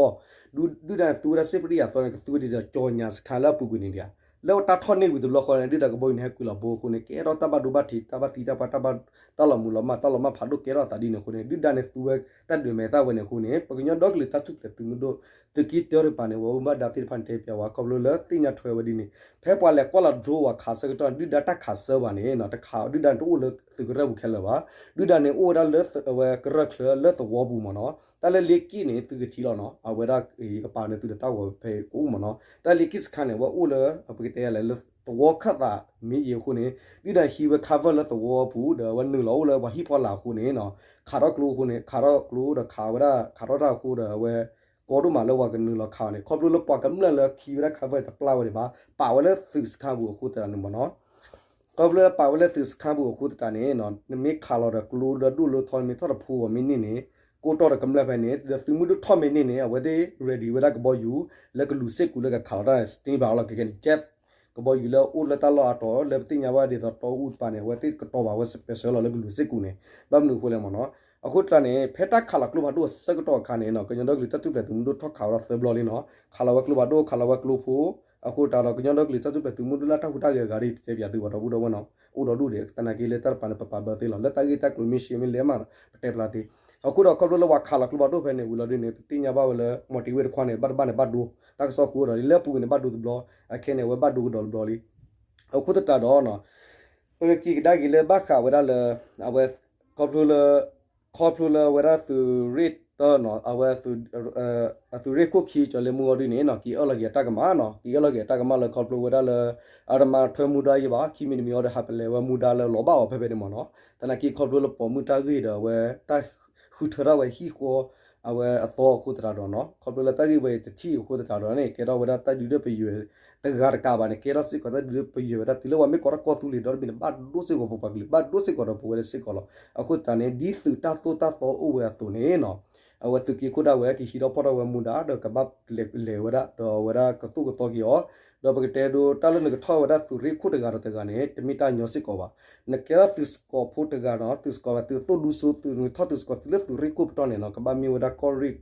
ီ, ဒုၣ်ဒါန့ၣ်သူဝဲဒၣ်စ့ပရံယၤသီန့ၣ် ကသူဝဲဒ်သိးကၠီၤညၣ်စခါလၢအပူၤကွံာ်န့ၣ်ဒံး, လၢတၢ်ထီၣ်န့ၢ်ဝံၤတဘျီဃီန့ၣ် ဒုၣ်ဒါကဘီယူၤန့ၣ် ဟဲကွံာ်လီၤဘိအဃိန့ၣ် ကဲထီၣ်တၢ်ဘၣ်ဒိဘၣ်ထံး တၢ်ဘၣ်သံတၢ်ပှၢ် တၢ်ဘၣ် တၢ်လီၤမုၢ်လီၤမၢ် တၢ်လီၤမၢ်ဖးဒိၣ်ကဲထီၣ်အသးဒ်န့ၣ်အဃိန့ၣ် ဒုၣ်ဒါန့ၣ်သူဝဲတၢ်ဒုးမဲာ်သၣ်ဝဲန့ၣ်အဃိန့ၣ် ပကညီဒီကလုာ်တၢ်ထူၣ်ဖျဲးသုးမုၢ်ဒိၣ် သုးက့တၢတကပၤန့ၣ် ဝဲဘၣ်ဒါသ့ၣ်တဖၣ်န့ၣ် တဲပျးဝဲ ခီဖျိလၢသ့ၣ်ညါထွဲဝဲဒ်န့ၣ် ဖဲပှၤလဲၤကွၢ်လီၤ drone ဝဲခးဆၢကတီၢ်န့ၣ် ဒုၣ်ဒါတၢ်ခးဆၢဘၣ်န့ၣ် တခး ဒုၣ်ဒါန့ၣ်တအိၣ်လၢသုးကရၢၢ်ပူၤခဲလၢာ်ဘၣ်, ဒုၣ်ဒါန့ၣ်အိၣ်ဝဲဒၣ်လၢအဝဲကရၢၢ်ချၢလၢသဝီပူၤမ့ၢ်နီၤ, တၢ်လၢလ့ၣ်က့ၣ်န့ၣ် သုကထံၣ်လီၤနီၤ, အဝဲဒၣ်ယကပာ်န့ၣ်သုဒီးတၢ်ဂီၤဖဲကအိၣ်မ့ၢ်နီၤ, တၢ်လၢလ့ၣ်က့ၣ်စခါန့ၣ် အဝဲအိၣ်လၢ ပကတဲလဲၣ်လၢသဝီခၢၣ်သးမ့ၢ်ယံၤအဃိန့ၣ် ဒုၣ်ဒါဟံးဝဲ cover လၢသဝီပူၤ ဒီးအဝဲနုာ်လီၤအိၣ်လၢပှၤဟံၣ်ဖီလာ်အဃိန့ၣ်နီၤ, ခးထီၣ်ကျိအဃိန့ၣ် ခးထီၣ်ကျိဒီးခးဝဲဒၣ် ခးထီၣ်တၢ်အဃိဒီးအဝဲ ကီဒိၣ်မးလၢပှၤကနုာ်လီၤခးအီၤန့ၣ် ခီဖျိလၢပှၤကမျၢၢ်လၢခံဝဲဒၣ် cover တပျၢ်ဝဲဒံးဘၣ် ပာ်ဝဲလၢသုးစခါပူၤအဃိသတးန့ၣ်မ့ၢ်နီၤ, ခီဖျိလၢပာ်ဝဲလၢသုးစခါပူၤအဃိသတးန့ၣ် နမ့ၢ်ခးလီၤဒီးကျိဒီးဒိၣ်လၢထီန့ၣ်မ့ၢ်ထီၣ်တဖိအီၤမ့ၢ်န့ၢ်န့ၣ် ကိးတီၢ်ဒီးကမျၢၢ်ဖဲန့ၣ် ဒီးသုးမုၢ်ဒိၣ်ထီၣ်မ့ၢ်န့ၢ်န့ၣ် အဝဲသ့ၣ် ready ဝဲဒၣ်ကဘီယူၤ လၢကလူၤစ့ၢ်ကီးလၢကခးလီၤတၢ်န့ၣ် စတ့ဘၣ်အီၤလီၤ ကဲကဲန့ၣ် jet ကဘီယူၤလၢအအိၣ်လၢတၢ်လီၢ်အတီၢ် လၢပသ့ၣ်ညါဘၣ်ဒ်သိးတီအူတပၤန့ၣ် အဝဲသ့ၣ်ကတီၤဘၣ်ဝဲ special လီၤလၢကလူၤစ့ၢ်ကီးန့ၣ် ဘၣ်မနုၤအဃိလဲၣ်မ့ၢ်နီၤ, အဃိသတးန့ၣ် ဖဲတၢ်ခးလီၤကျိဖးဒိၣ်အဆၢကတီၢ်အခါန့ၣ် ကညီဒီကလုာ်တၢ်ထူၣ်ဖျဲးသုးမုၢ်ဒိၣ်ထီၣ်ခးဝဲဒၣ်သၢဘျီလံနီၤ, ခးလီၤဝဲကျိဖးဒိၣ် ခးလီၤဝဲကျိဖိ အဃိသတးဒီး ကညီဒီကလုာ်တၢ်ထူၣ်ဖျဲးသုးမုၢ်ဒိၣ်လၢတၢ်ဟူးတၢ်ဂဲၤအဂၤဒ်တဲပျးသုပှၤဒီပုၢ်ဒီဝဲၢ်နီၤ အိၣ်ဒီးဒူၣ်ဒံး သနာ်က့လၢတၢ်တပၤန့ၣ် ပပာ်ဘၢသ့လီၤ လၢတၢ်ဂ့ၢ်တၢ်ကျိၤမ့ၢ်ရှဲမ့ၢ်လဲၣ်မး ပတဲဖျါသ့, အဃိဒီးခီဖျိလၢပှၤခးလီၤကျိဖးဒိၣ်ဖဲန့ၣ်ဝံၤလီၤဒ်န့ၣ် ပသ့ၣ်ညါဘၣ်ဝဲလၢ မီၣ်တ့ၢ်ဝ့ၢ်တခွါန့ၣ် ဘၣ်တဘၣ်န့ၣ်ဘၣ်ဒိ တၢ်ကစီၣ်ဃိဒီး လၢအပူၤကွံာ်န့ၣ်ဘၣ်ဒိတဘျီ အခဲန့ၣ် အဝဲဘၣ်ဒိကဒီးတဘျီလံ, အဃိသတးဒီး ပကက့ၤကဒါက့ၤလၢဘၣ်ဃးဝဲဒၣ်လၢ အဝဲ ခီဖျိလၢ ခီဖျိလၢအဝဲဒၣ်သုးရ့ၣ်တၢနီၤ အဝဲ အသုးရ့ၣ်ခိၣ်ခံကၠီၤလ့မူအီၤဒ်န့ၣ်နီၤ က့ၤအၢၣ်လီၤက့ၤအတၢ်ကမၣ်နီၤ က့ၤအၢၣ်လီၤက့ၤအတၢ်ကမၣ်လၢခီဖျိဝဲဒၣ်လၢ အတမၤထွဲမူဒါယံၤဘၣ် ခံမံၤတမံၤအီၤဒီးဟးပလဲၤဝဲမူဒါလၢလီၤဘၣ်အီၤဖဲဖဲန့ၣ်မ့ၢ်နီၤ, သနာ်က့ခီဖျိလၢပိာ်မုၣ်တၢ်ဂ့ၢ်ဒီးအဝဲ တၢ်ဃုထၢထီၣ်ဝဲဟံၣ်ဃီ အဝဲအသီအဃိသတးဒီးနီၤ ခီဖျိလၢတၢ်ဂ့ၢ်ဝဲအံၤတထံၣ်အဃိသတးဒီးန့ၣ် ကဲထီၣ်ဝဲဒၣ်တၢ်ဒုးဒွဲၣ်ပယွဲၢ် တဂၤတကးဘၣ်န့ၣ် ကဲထီၣ်စ့ၢ်ကီးတၢ်ဒုးဒွဲၣ်ပယွဲၢ်ဝဲဒၣ်တုၤလၢပှၤမ့ၢ်ကိးထီၣ်ကီၢ်သူလ့ၤဒီတဘ့ၣ်န့ၣ် ဘၣ်ဒိစ့ၢ်ကီးပပှၤကလုာ် ဘၣ်ဒိစ့ၢ်ကီးဒီးပဝဲဒၣ်စ့ၢ်ကီးလီၤ. အဃိသတးန့ၣ် ဒ်သုးတၢ်သိၣ်တၢ်သီအိၣ်ဝဲအသိးန့ၣ်နီၤ အဝဲသုးက့ခိၣ်ဒၣ်ဝဲကဟံးထီၣ်ဖီၣ်ထီၣ်ဝဲမူဒါ ဒီးကဘၣ်လဲၤဝဲဒၣ် ဒီးအဝဲဒၣ်ကသိၣ်ကသီက့ၤအီၤ ဒီးပကတဲဒိတၢ်လၢနကထီၣ်ဝဲဒၣ်သုးရ့ၣ်ခိၣ်တဂၤဒီးတဂၤန့ၣ် တမ့ၢ်တၢ်ညီစ့ၢ်ကီးဘၣ်. နကဲထီၣ်သုးစကီးဖိတဂၤနီၤ သုးစကီးဘၣ် သုးသိၣ်ဒူစိ သုးနကထီၣ်သုးစကီးသုးလၢသုးရ့ၣ်ခိၣ်ပတီၢ်န့ၣ်နီၤ ကဘၣ်မ့ၢ်ဝဲဒၣ် ကီၢ်ရ့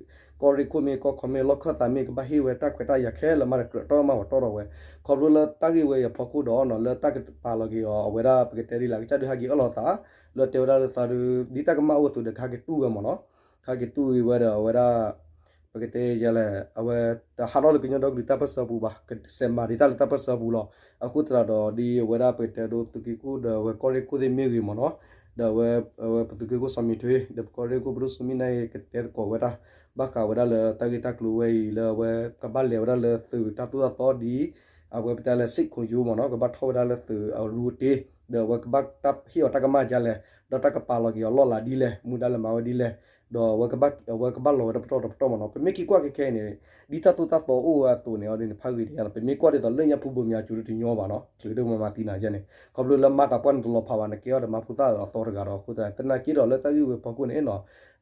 ၣ်ခိၣ်မ့ၢ် ကီၢ်ခီမ့ၢ် လီၢ်ခၢၣ်သးမ့ၢ် ကဘၣ်ဟ့ၣ်ဝဲတၢ်ခွဲးတၢ်ယာ်ခဲလၢာ်မးဒီး ကြၢးတီၢ်မးဝဲတီၢ်ထီၣ်ဝဲ ခီဖျိလၢတၢ်ဂ့ၢ်ဝဲအံၤအဖီခိၣ်ဒီးနီၤ လၢတၢ်ကပာ်လီၤက့ၤအီၤ အဝဲဒၣ်ပကတဲဒ်လဲၣ် ကစၢ်ဒုးဟဲက့ၤအၢၣ်လီၤသး လၢတဲဝဲဒၣ်လၢသးဒုး ဒ်တၢ်ကမၣ်အိၣ်အသိးဒီး ကဟဲက့ၤတူၢ်ဝဲမ့ၢ်နီၤ ကဟဲက့ၤတူၢ်ဝဲဒီးအဝဲဒၣ် ပကတဲယဲလဲၣ် အဝဲတဟးထီၣ်လၢကညီဒီကလုာ်တၢ်ပၢၢ်ဆၢပူၤဘၣ် ကစဲးမၤဒ်တၢ်လၢတၢ်ပၢၢ်ဆၢပူၤလီၤ. အဃိသတးဒီး ဒ်အဝဲဒၣ်ပကတဲဒိသုးက့ခိၣ်ဒီးအဝဲကီၢ်ရ့ၣ်ခိၣ်သ့ၣ်မ့ၢ်ဂ့ၤမ့ၢ်နီၤ ဒီးအဝဲ အဝဲပသုးက့ခိၣ်စီၤမံၤထွဲ ဒီးပကီၢ်ရ့ၣ်ခိၣ်ပဒိၣ်စိမ့ၢ်န့ၣ် ကတဲသကိးဝဲဒၣ် ဘၣ်ဃးဝဲဒၣ်လၢတၢ်ဂ့ၢ်တၢ်ကျိၤဝဲအံၤလၢအဝဲကဘၣ်လဲၤဝဲဒၣ်လၢသုးတၢ်သိၣ်တၢ်သီဒ် အဝဲပတဲလၢစ့ၣ်ခိၣ်ယိမ့ၢ်နီၤ ကဘၣ်ထီၣ်ဝဲဒၣ်လၢသုးအရူအတ့ ဒီးအဝဲကဘၣ်ဟ့ၣ်အီၤတၢ်ကမၣ်ဒ်လဲၣ် ဒီးတၢ်ကပာ်လီၤက့ၤအီၤလီၢ်လၤဒ်လဲၣ် မူဒါလဲၤမၤဝဲဒ်လဲၣ် ဒီးအဝဲကဘၣ် အဝဲကဘၣ်လီၤဝဲတပတီၢ်တပတီၢ်မ့ၢ်နီၤ ပမ့ၢ်က့ၤကွၢ်ခဲခဲအံၤန့ၣ် ဒ်တၢ်သိၣ်တၢ်သီအိၣ်ဝဲအသိးန့ၣ်အီၤဒ်န့ၣ် ဖးဂ့ၤတယါလီၤ ပမ့ၢ်ကွၢ်ဒ်သိးလၢညါဖိဘိမၠးကၠိတညီဘၣ်နီၤ ချုးဒိၣ်မးမၤသံနၤယဲန့ၣ် ခီဖျိလၢမၤသးပှၢ်န့ၣ်တလီၤဖးဘၣ် နကဲထီၣ်ဒီးမၤဖိသၣ်အသီတဂၤဒီးအဃိသတး သနာ်က့ဒီးလၢတၢ်ဂ့ၢ်ဝဲအဖီခိၣ်န့ၣ်နီၤ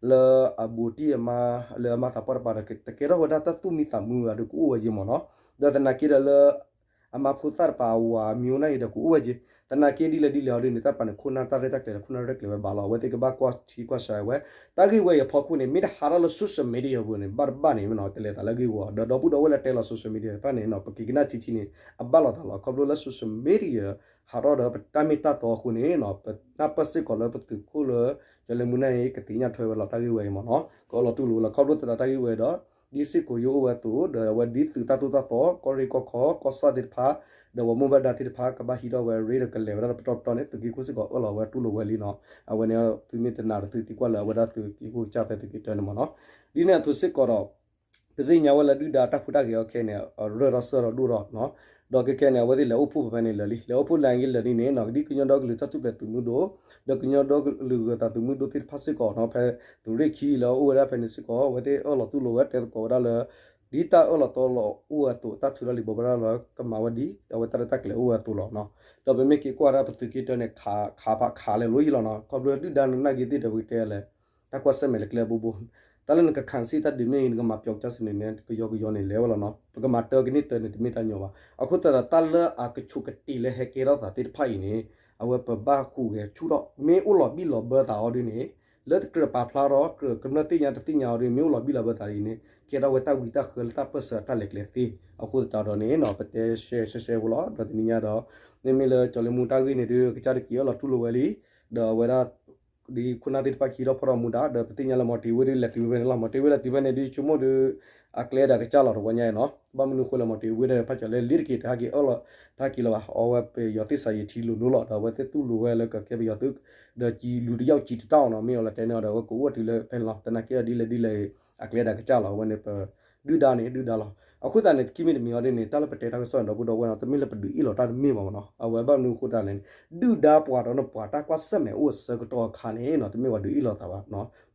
လၢအဘူးတံၢ်အမါ လၢအမၤသးပှၢ်တပၤဒီး တကဲထီၣ်ဝဲဒၣ်တၢ်သူၣ်မံသးမုာ်ဘၣ်ဒီးကအိၣ်ဝဲယဲမ့ၢ်နီၤ ဒီးသနာ်က့ဒီးလၢ အမၤဖိသၣ်တပၤအဝၤမံၤအိၣ်နၢ်အံၤဒီးကအိၣ်ဝဲယဲ သနာ်က့ဒ်လဲၣ်ဒ်လဲၣ်အီၤဒ်န့ၣ် တၢ်တပၤန့ၣ် ခိၣ်နၢ်တၢ်ရဲၣ်တၢ်ကျဲၤဒီး ခိၣ်နၢ်ရဲၣ်ကျဲၤဝဲဘၣ်လီၤ အဝဲသ့ၣ်ကဘၣ်ကွၢ်ထံကွၢ်ဆးဝဲ တၢ်ဂ့ၢ်ဝဲအံၤအဖီခိၣ်န့ၣ် မ့ၢ်တဟးထီၣ်လၢ social media ပူၤန့ၣ် ဘၣ်တဘၣ်န့ၣ် မ့ၢ်နီၤ တလဲၤသးလၢဂ့ၢ်ဝီ ဒီးဒီပုၢ်ဒီဝဲၢ်လၢတဲလီၤ social media တဖၣ်န့ၣ်နီၤ ပက့ၤကနၣ်ထံထံန့ၣ် အဘၣ်လိာ်သးလီၤ ခီဖျိလၢ social media ဟးထီၣ်ဒီးပတၢ်မ့ၢ်တၢ်တီအဃိန့ၣ်နီၤ ပနၢ်ပၢၢ်စ့ၢ်ကီးလၢပသုးခိၣ်လၢ ကၠီၤလ့မူနၢ်အံၤ ကသ့ၣ်ညါထွဲဝဲလီၤတၢ်ဂ့ၢ်ဝဲအံၤမ့ၢ်နီၤ ကအၢၣ်လီၤတူၢ်လိာ်ဝဲလီၤ ခီဖျိသတးတၢ်ဂ့ၢ်ဝဲဒီး ဒ်စ့ၢ်ကီးယိအိၣ်ဝဲအသိး ဒီးအဝဲဒ်သုးတၢ်သိၣ်တၢ်သီ ကီၢ်ရ့ၣ်ကီၢ်ခီ ကီၢ်ဆၣ်သ့ၣ်တဖၣ် ဒီးဝဲမိၢ်ဘၣ်ဒါသ့ၣ်တဖၣ် ကဘၣ်ဟံးထီၣ်ဝဲရ့ဒီးကလဲၤဝဲဒၣ်တပတီၢ်ပတီၢ်န့ၣ် သုးက့ခိၣ်စ့ၢ်ကီးအၢၣ်လီၤဝဲတူၢ်လိာ်ဝဲလံနီၤ အဝဲန့ၣ်သုမ့ၢ်တနာ်ဒီးသုသံကွၢ်လၢအဝဲဒၣ်သုးက့ခိၣ်ကစၢ်ဖဲသုးက့တၢန့ၣ်မ့ၢ်နီၤ ဒ်န့ၣ်အသိးစ့ၢ်ကီးဒီး ပသ့ၣ်ညါဝဲလၢဒုၣ်ဒါတၢ်ဟူးတၢ်ဂဲၤအီၤခဲအံၤန့ၣ် အရၢဒီးစၢၢ်ဒီးဒိၣ်ဒီးနီၤ ဒီးခဲခဲန့ၣ် အဝဲသ့ၣ်လဲၤအိၣ်ဖှိၣ်ဖဲန့ၣ်လၢာ်လံ လဲၤအိၣ်ဖှိၣ်လဲၤဂ့ၤလၢာ်လံန့ၣ်နီၤ ဒ်ကညီဒီကလုာ်တၢ်ထူၣ်ဖျဲးသုးမုၢ်ဒိၣ် ဒီးကညီဒီကလုာ်ဂၢၤသးသုးမုၢ်ဒိၣ်သ့ၣ်တဖၣ်စ့ၢ်ကီးနီၤ ဖဲသုးရ့ၣ်ခံလၢအိၣ်ဝဲဒၣ်ဖဲန့ၣ်စ့ၢ်ကီး အဝဲသ့ၣ်အၢၣ်လီၤတူၢ်လိာ်ဝဲ တဲသကိးဝဲဒၣ်လၢ ဒ်တၢ်အၢၣ်လီၤတီလီၤအိၣ်ဝဲအသိး တၢ်ထုးတၢ်လံၤဘိးဘၣ်ရၤလီၤ ကမၤဝဲဒ်အဝဲတၢ်ရဲၣ်တၢ်ကျဲၤအိၣ်ဝဲအသိးလီၤနီၤ. ဒီးပမ့ၢ်က့ၤကွၢ်ဒၣ်ပသုးက့တၢန့ၣ် ခးဖးခးလဲၤလိၤယံၤလီၤနီၤ ခီဖျိဒုၣ်ဒါနနာ်က့ၤသ့ၣ်ဒီးပကတဲလဲၣ် တၢ်ကွၢ်ဆၢၣ်မဲာ်လၢကျဲအဘိဘိ တၢ်လၢနကခးစ့ၢ်တၢ်ဒုးမ့ၢ်ဂ့ၤ နကမၤပျီကစၢ်စ့ၢ်န့ၣ် ကယီကယီန့ၣ်လဲၤဝဲလီၤနီၤ ပကမၤတၢကန့ၢ်တၢန့ၣ် တမ့ၢ်တၢ်ညီဘၣ်. အဃိသတးဒီး တၢ်လၢအကဆိးကတ့ၤလၢဟဲကဲထီၣ်သးသ့ၣ်တဖၣ်အံၤန့ၣ် အဝဲပဘၣ်ဟူးဂဲၤဆူၣ်ထီၣ် မ့ၢ်အိၣ်လီၤဘံၣ်လီၤဘၢသးအီၤဒ်န့ၣ် လၢတကြၢးပာ်ဖျါထီၣ် ကြၢးကမျၢၢ်သ့ၣ်ညါတသ့ၣ်ညါအီၤဒ်န့ၣ် မ့ၢ်အိၣ်လီၤဘံၣ်လီၤဘၢသးဒ်န့ၣ် ကဲထီၣ်ဝဲတၢ်ဝံတၢ်ဃၢလၢတၢ်ပၢၢ်ဆၢအတၢ်လဲၤကျဲသ့. အဃိသတးဒီးန့ၣ် ပတဲရှဲရှဲရှဲဖိလီၤ ဒီးတနံၤညါဒီး မ့မ့ၢ်လၢကၠီၤလ့မူတၢ်ဂ့ၢ်န့ၣ်ဒုး ကစၢ်တက့ၤအၢၣ်လီၤတူၢ်လိာ်ဝဲလံ ဒီးအဝဲဒၣ် ဒ်ခိၣ်နၢ်သ့ၣ်တဖၣ်ကဟံးထီၣ်ဖီၣ်ထီၣ်မူဒါ ဒီးပသ့ၣ်ညါလၢမီၤတ့ၤဝ့ၢ်ဒုးလဲၤတုၤဖဲန့ၣ်လီၤ မီၤတ့ၤဝ့ၢ်လဲၤတုၤဖဲန့ၣ်ဒုး ဆိကမိၣ်ဒုး အကျဲဒၣ်ကစၢ်လီၤတဝီညါအံၤနီၤ ဘၣ်မနုၤဃိလၢမီၤတ့ၤဝ့ၢ်ဒီး ဖးကၠီၤလၢလ့တက့ၤတဟဲက့ၤအၢၣ်လီၤ တဟဲက့ၤလၢၤဘၣ် အဝဲပယီၤသ့ၣ်စးယံာ်ထံလိၤလိၤလီၤ ဒီးအဝဲသ့ၣ်တူၢ်လိာ်ဝဲလၢကကဲပယီၤသုး ဒီးကံလူၤတယၢ်ကံတတၢ်အီၤနီၤ မ့ၢ်အီၤလၢတဲန့ၣ်အီၤဒီး အဝဲကအိၣ်တုၤလၢဖဲန့ၣ်လီၤ သနာ်က့ဒီးဒ်လဲၣ်ဒ်လဲၣ် အကျဲဒၣ်ကစၢ်လီၤ အဝဲန့ၣ်ပ ဒုၣ်ဒါန့ၣ် ဒုၣ်ဒါလီၤ. အဃိသတးန့ၣ် တခံမံၤတမံၤအီၤဒ်န့ၣ် တၢ်လၢပတဲတၢ်ကစီၣ်န့ၣ် ဒီပုၢ်ဒီဝဲၢ်နီၤ တမ့ၢ်လၢပဒုးအ့ၣ်လိာ်တၢ်တမ့ၢ်ဘၣ်မနီၤ အဝဲဘၣ်မနုၤအဃိသတးန့ၣ် ဒုၣ်ဒါပှၤဒီးနပှၤတၢ်ကွၢ်ဆၢၣ်မဲာ်အိၣ်အဆၢကတီၢ်အခါန့ၣ်နီၤ တမ့ၢ်ပှၤဒုးအ့ၣ်လိာ်သးဘၣ်.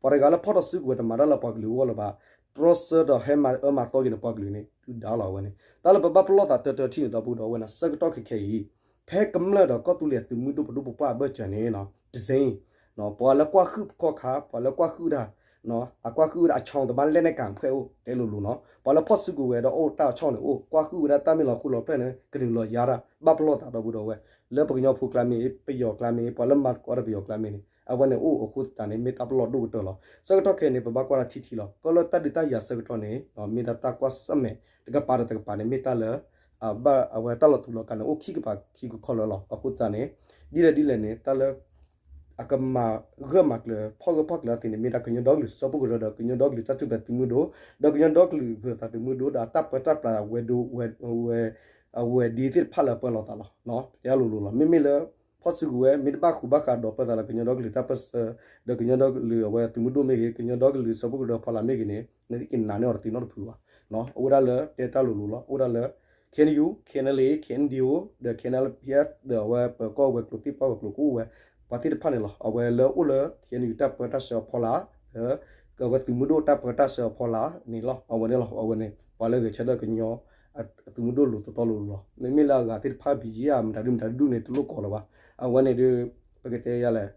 ပှၤတဂၤလၢဖီၣ်ထီၣ်စုကဝဲၤတမၤတၢ်လၢပှၤကလုာ်အဂီၢ်လၢၤဘၣ် တြီဆၢဒီးဟဲမၤအၢမၤသီက့ၤန့ၣ် ပှၤကလုာ်န့ၣ် ဒုၣ်ဒါလီၤ အဝဲန့ၣ် တၢ်လၢပဘၣ်ပလီၢ်သးတၢတၢထံၣ်န့ၣ် ဒီပုၢ်ဒီဝဲၢ်နီၤ ဆၢကတီၢ်ခဲခဲအံၤ ဖဲကမျၢၢ်ဒီးကီၢ်သူလ့ၤသုးမုၢ်ဒိၣ်ပဒိၣ်ပပှၢ်အဘၢၣ်စၢၤန့ၣ် တစ့ ပှၤလၢကွၢ်ဟုၣ်ခီၣ်ခါ ပှၤလၢကွၢ်ဟုၣ်တၢ် အကွၢ်ဟုၣ်ဝဲဒၣ် အဆီတဘၣ်လဲၣ်နဲၣ်ကၣ်ဖှဲၣ်အိၣ် တဲလိၤလိၤနီၤ ပှၤလၢဖီၣ်စုကဝဲၤဒီးအိၣ်တၢ်ဆီၣ်န့ၣ်အိၣ် ကွၢ်ဟုၣ်ဝဲဒၣ်တၢ်မ့ၢ်လီၤဃိလီၤဖျဲၣ်န့ၣ် ကနုာ်လီၤယါတၢ် ဘၣ်ပလီၢ်သးဒီပုၢ်ဒီဝဲၢ် လၢပကညီဖိကျါမ့ၢ် ပယီၤကျါမ့ၢ် ပှၤလၢမၤသကိးတၢ်ဒီးပယီၤကျါမ့ၢ်န့ၣ် အဝဲန့ၣ်အိၣ်အဃိသတးန့ၣ် မ့ၢ်တၢ်ပလီၢ်ဒိၣ်ကတၢၢ်လီၤ. ဆၢကတီၢ်ခဲအံၤန့ၣ် ပဘၣ်ကွၢ်တၢ်ထံထံလီၤ ကီၢ်လၢတၢ်ဒုးတၢ်ယၤဆၢကတီၢ်န့ၣ် မ့ၢ်ဒၣ်တၢ်ကွၢ်ဆၢၣ်မဲာ် တကပၤဒီးတကပၤန့ၣ် မ့ၢ်တၢ်လၢ ဘၣ်အဝဲတၢ်လီၤတူာ်လီၤကာ်န့ၣ် အိၣ်ခံကပၤခံကခီလၢာ်လီၤ. အဃိသတးန့ၣ် ဒ်လဲၣ်ဒ်လဲၣ်န့ၣ် တၢ်လၢ အကမၤဂၢၢ်မၤကျၢၤ ဖီၣ်ဂၢၢ်ဖီၣ်ကျၢၤအသ့ၣ်န့ၣ် မ့ၢ်ဒၣ်ကညီဒီကလုာ်စၢဖှိၣ်ကရၢဒီး ကညီဒီကလုာ်တၢ်ထူၣ်ဖျဲးသုးမုၢ်ဒိၣ် ဒီးကညီဒီကလုာ်ဂၢၤသးသုးမုၢ်ဒိၣ် ဒီးအတၢ်ပၢတၢ်ပြးဝဲၤဒိဝဲၤ အဝဲၤဒ့သ့ၣ်တဖၣ်လၢအပၢလီၤသးလီၤ. တဲလိၤလိၤလီၤ. မ့မ့ၢ်လၢ ဖီၣ်စုကဝဲၤမ့ၢ်တဘၣ်ဃူဘၣ်ဃးဒီးပၢသးလၢကညီဒီကလုာ်တၢ်ပၢဆှၢ ဒီးကညီဒီကလုာ်အဝဲသုးမုၢ်ဒိၣ်မ့ၢ်ဂ့ၤ ကညီဒီကလုာ်စၢဖှိၣ်ကရၢဖီလာ်မ့ၢ်ဂ့ၤန့ၣ် နက့ၤနာ်န့ၢ်အီၤတသ့နီတဖုဘၣ်. အိၣ်ဝဲဒၣ်လၢတဲတၢ်လိၤလိၤလီၤ. အိၣ်ဝဲဒၣ်လၢ KNU KNLA KNDO ဒီး KNLA PDF ဒီးအဝဲပၢၤကီၢ်ဝဲၤကျိၤသ့ၣ်ပှၢ်ဝဲၤကျိၤကအိၣ်ဝဲ ပှၤသ့ၣ်တဖၣ်န့ၣ်လီၤ. အဝဲလၢအိၣ်လၢ KNU တၢ်ပၢတၢ်ဆှၢအဖီလာ် ဒီး ကဝဲသုးမုၢ်ဒိၣ်တၢ်ပၢတၢ်ဆှၢအဖီလာ်န့ၣ်လီၤ. အဝဲန့ၣ်လီၤ. အဝဲန့ၣ် ပှၤလၢဂဲၤဆၢထၢၣ်ကညီ သုးမုၢ်ဒိၣ်လိၤတီတီလိၤလိၤလီၤ. မ့မ့ၢ်လၢအဂၤသ့ၣ်တဖၣ် ဘံယံဧါ မတၤဒုမတၤဒုန့ၣ် တလိၣ်ကိးလၢၤဘၣ်. အဝဲန့ၣ်ဒီး ပကတဲယၤလဲၣ်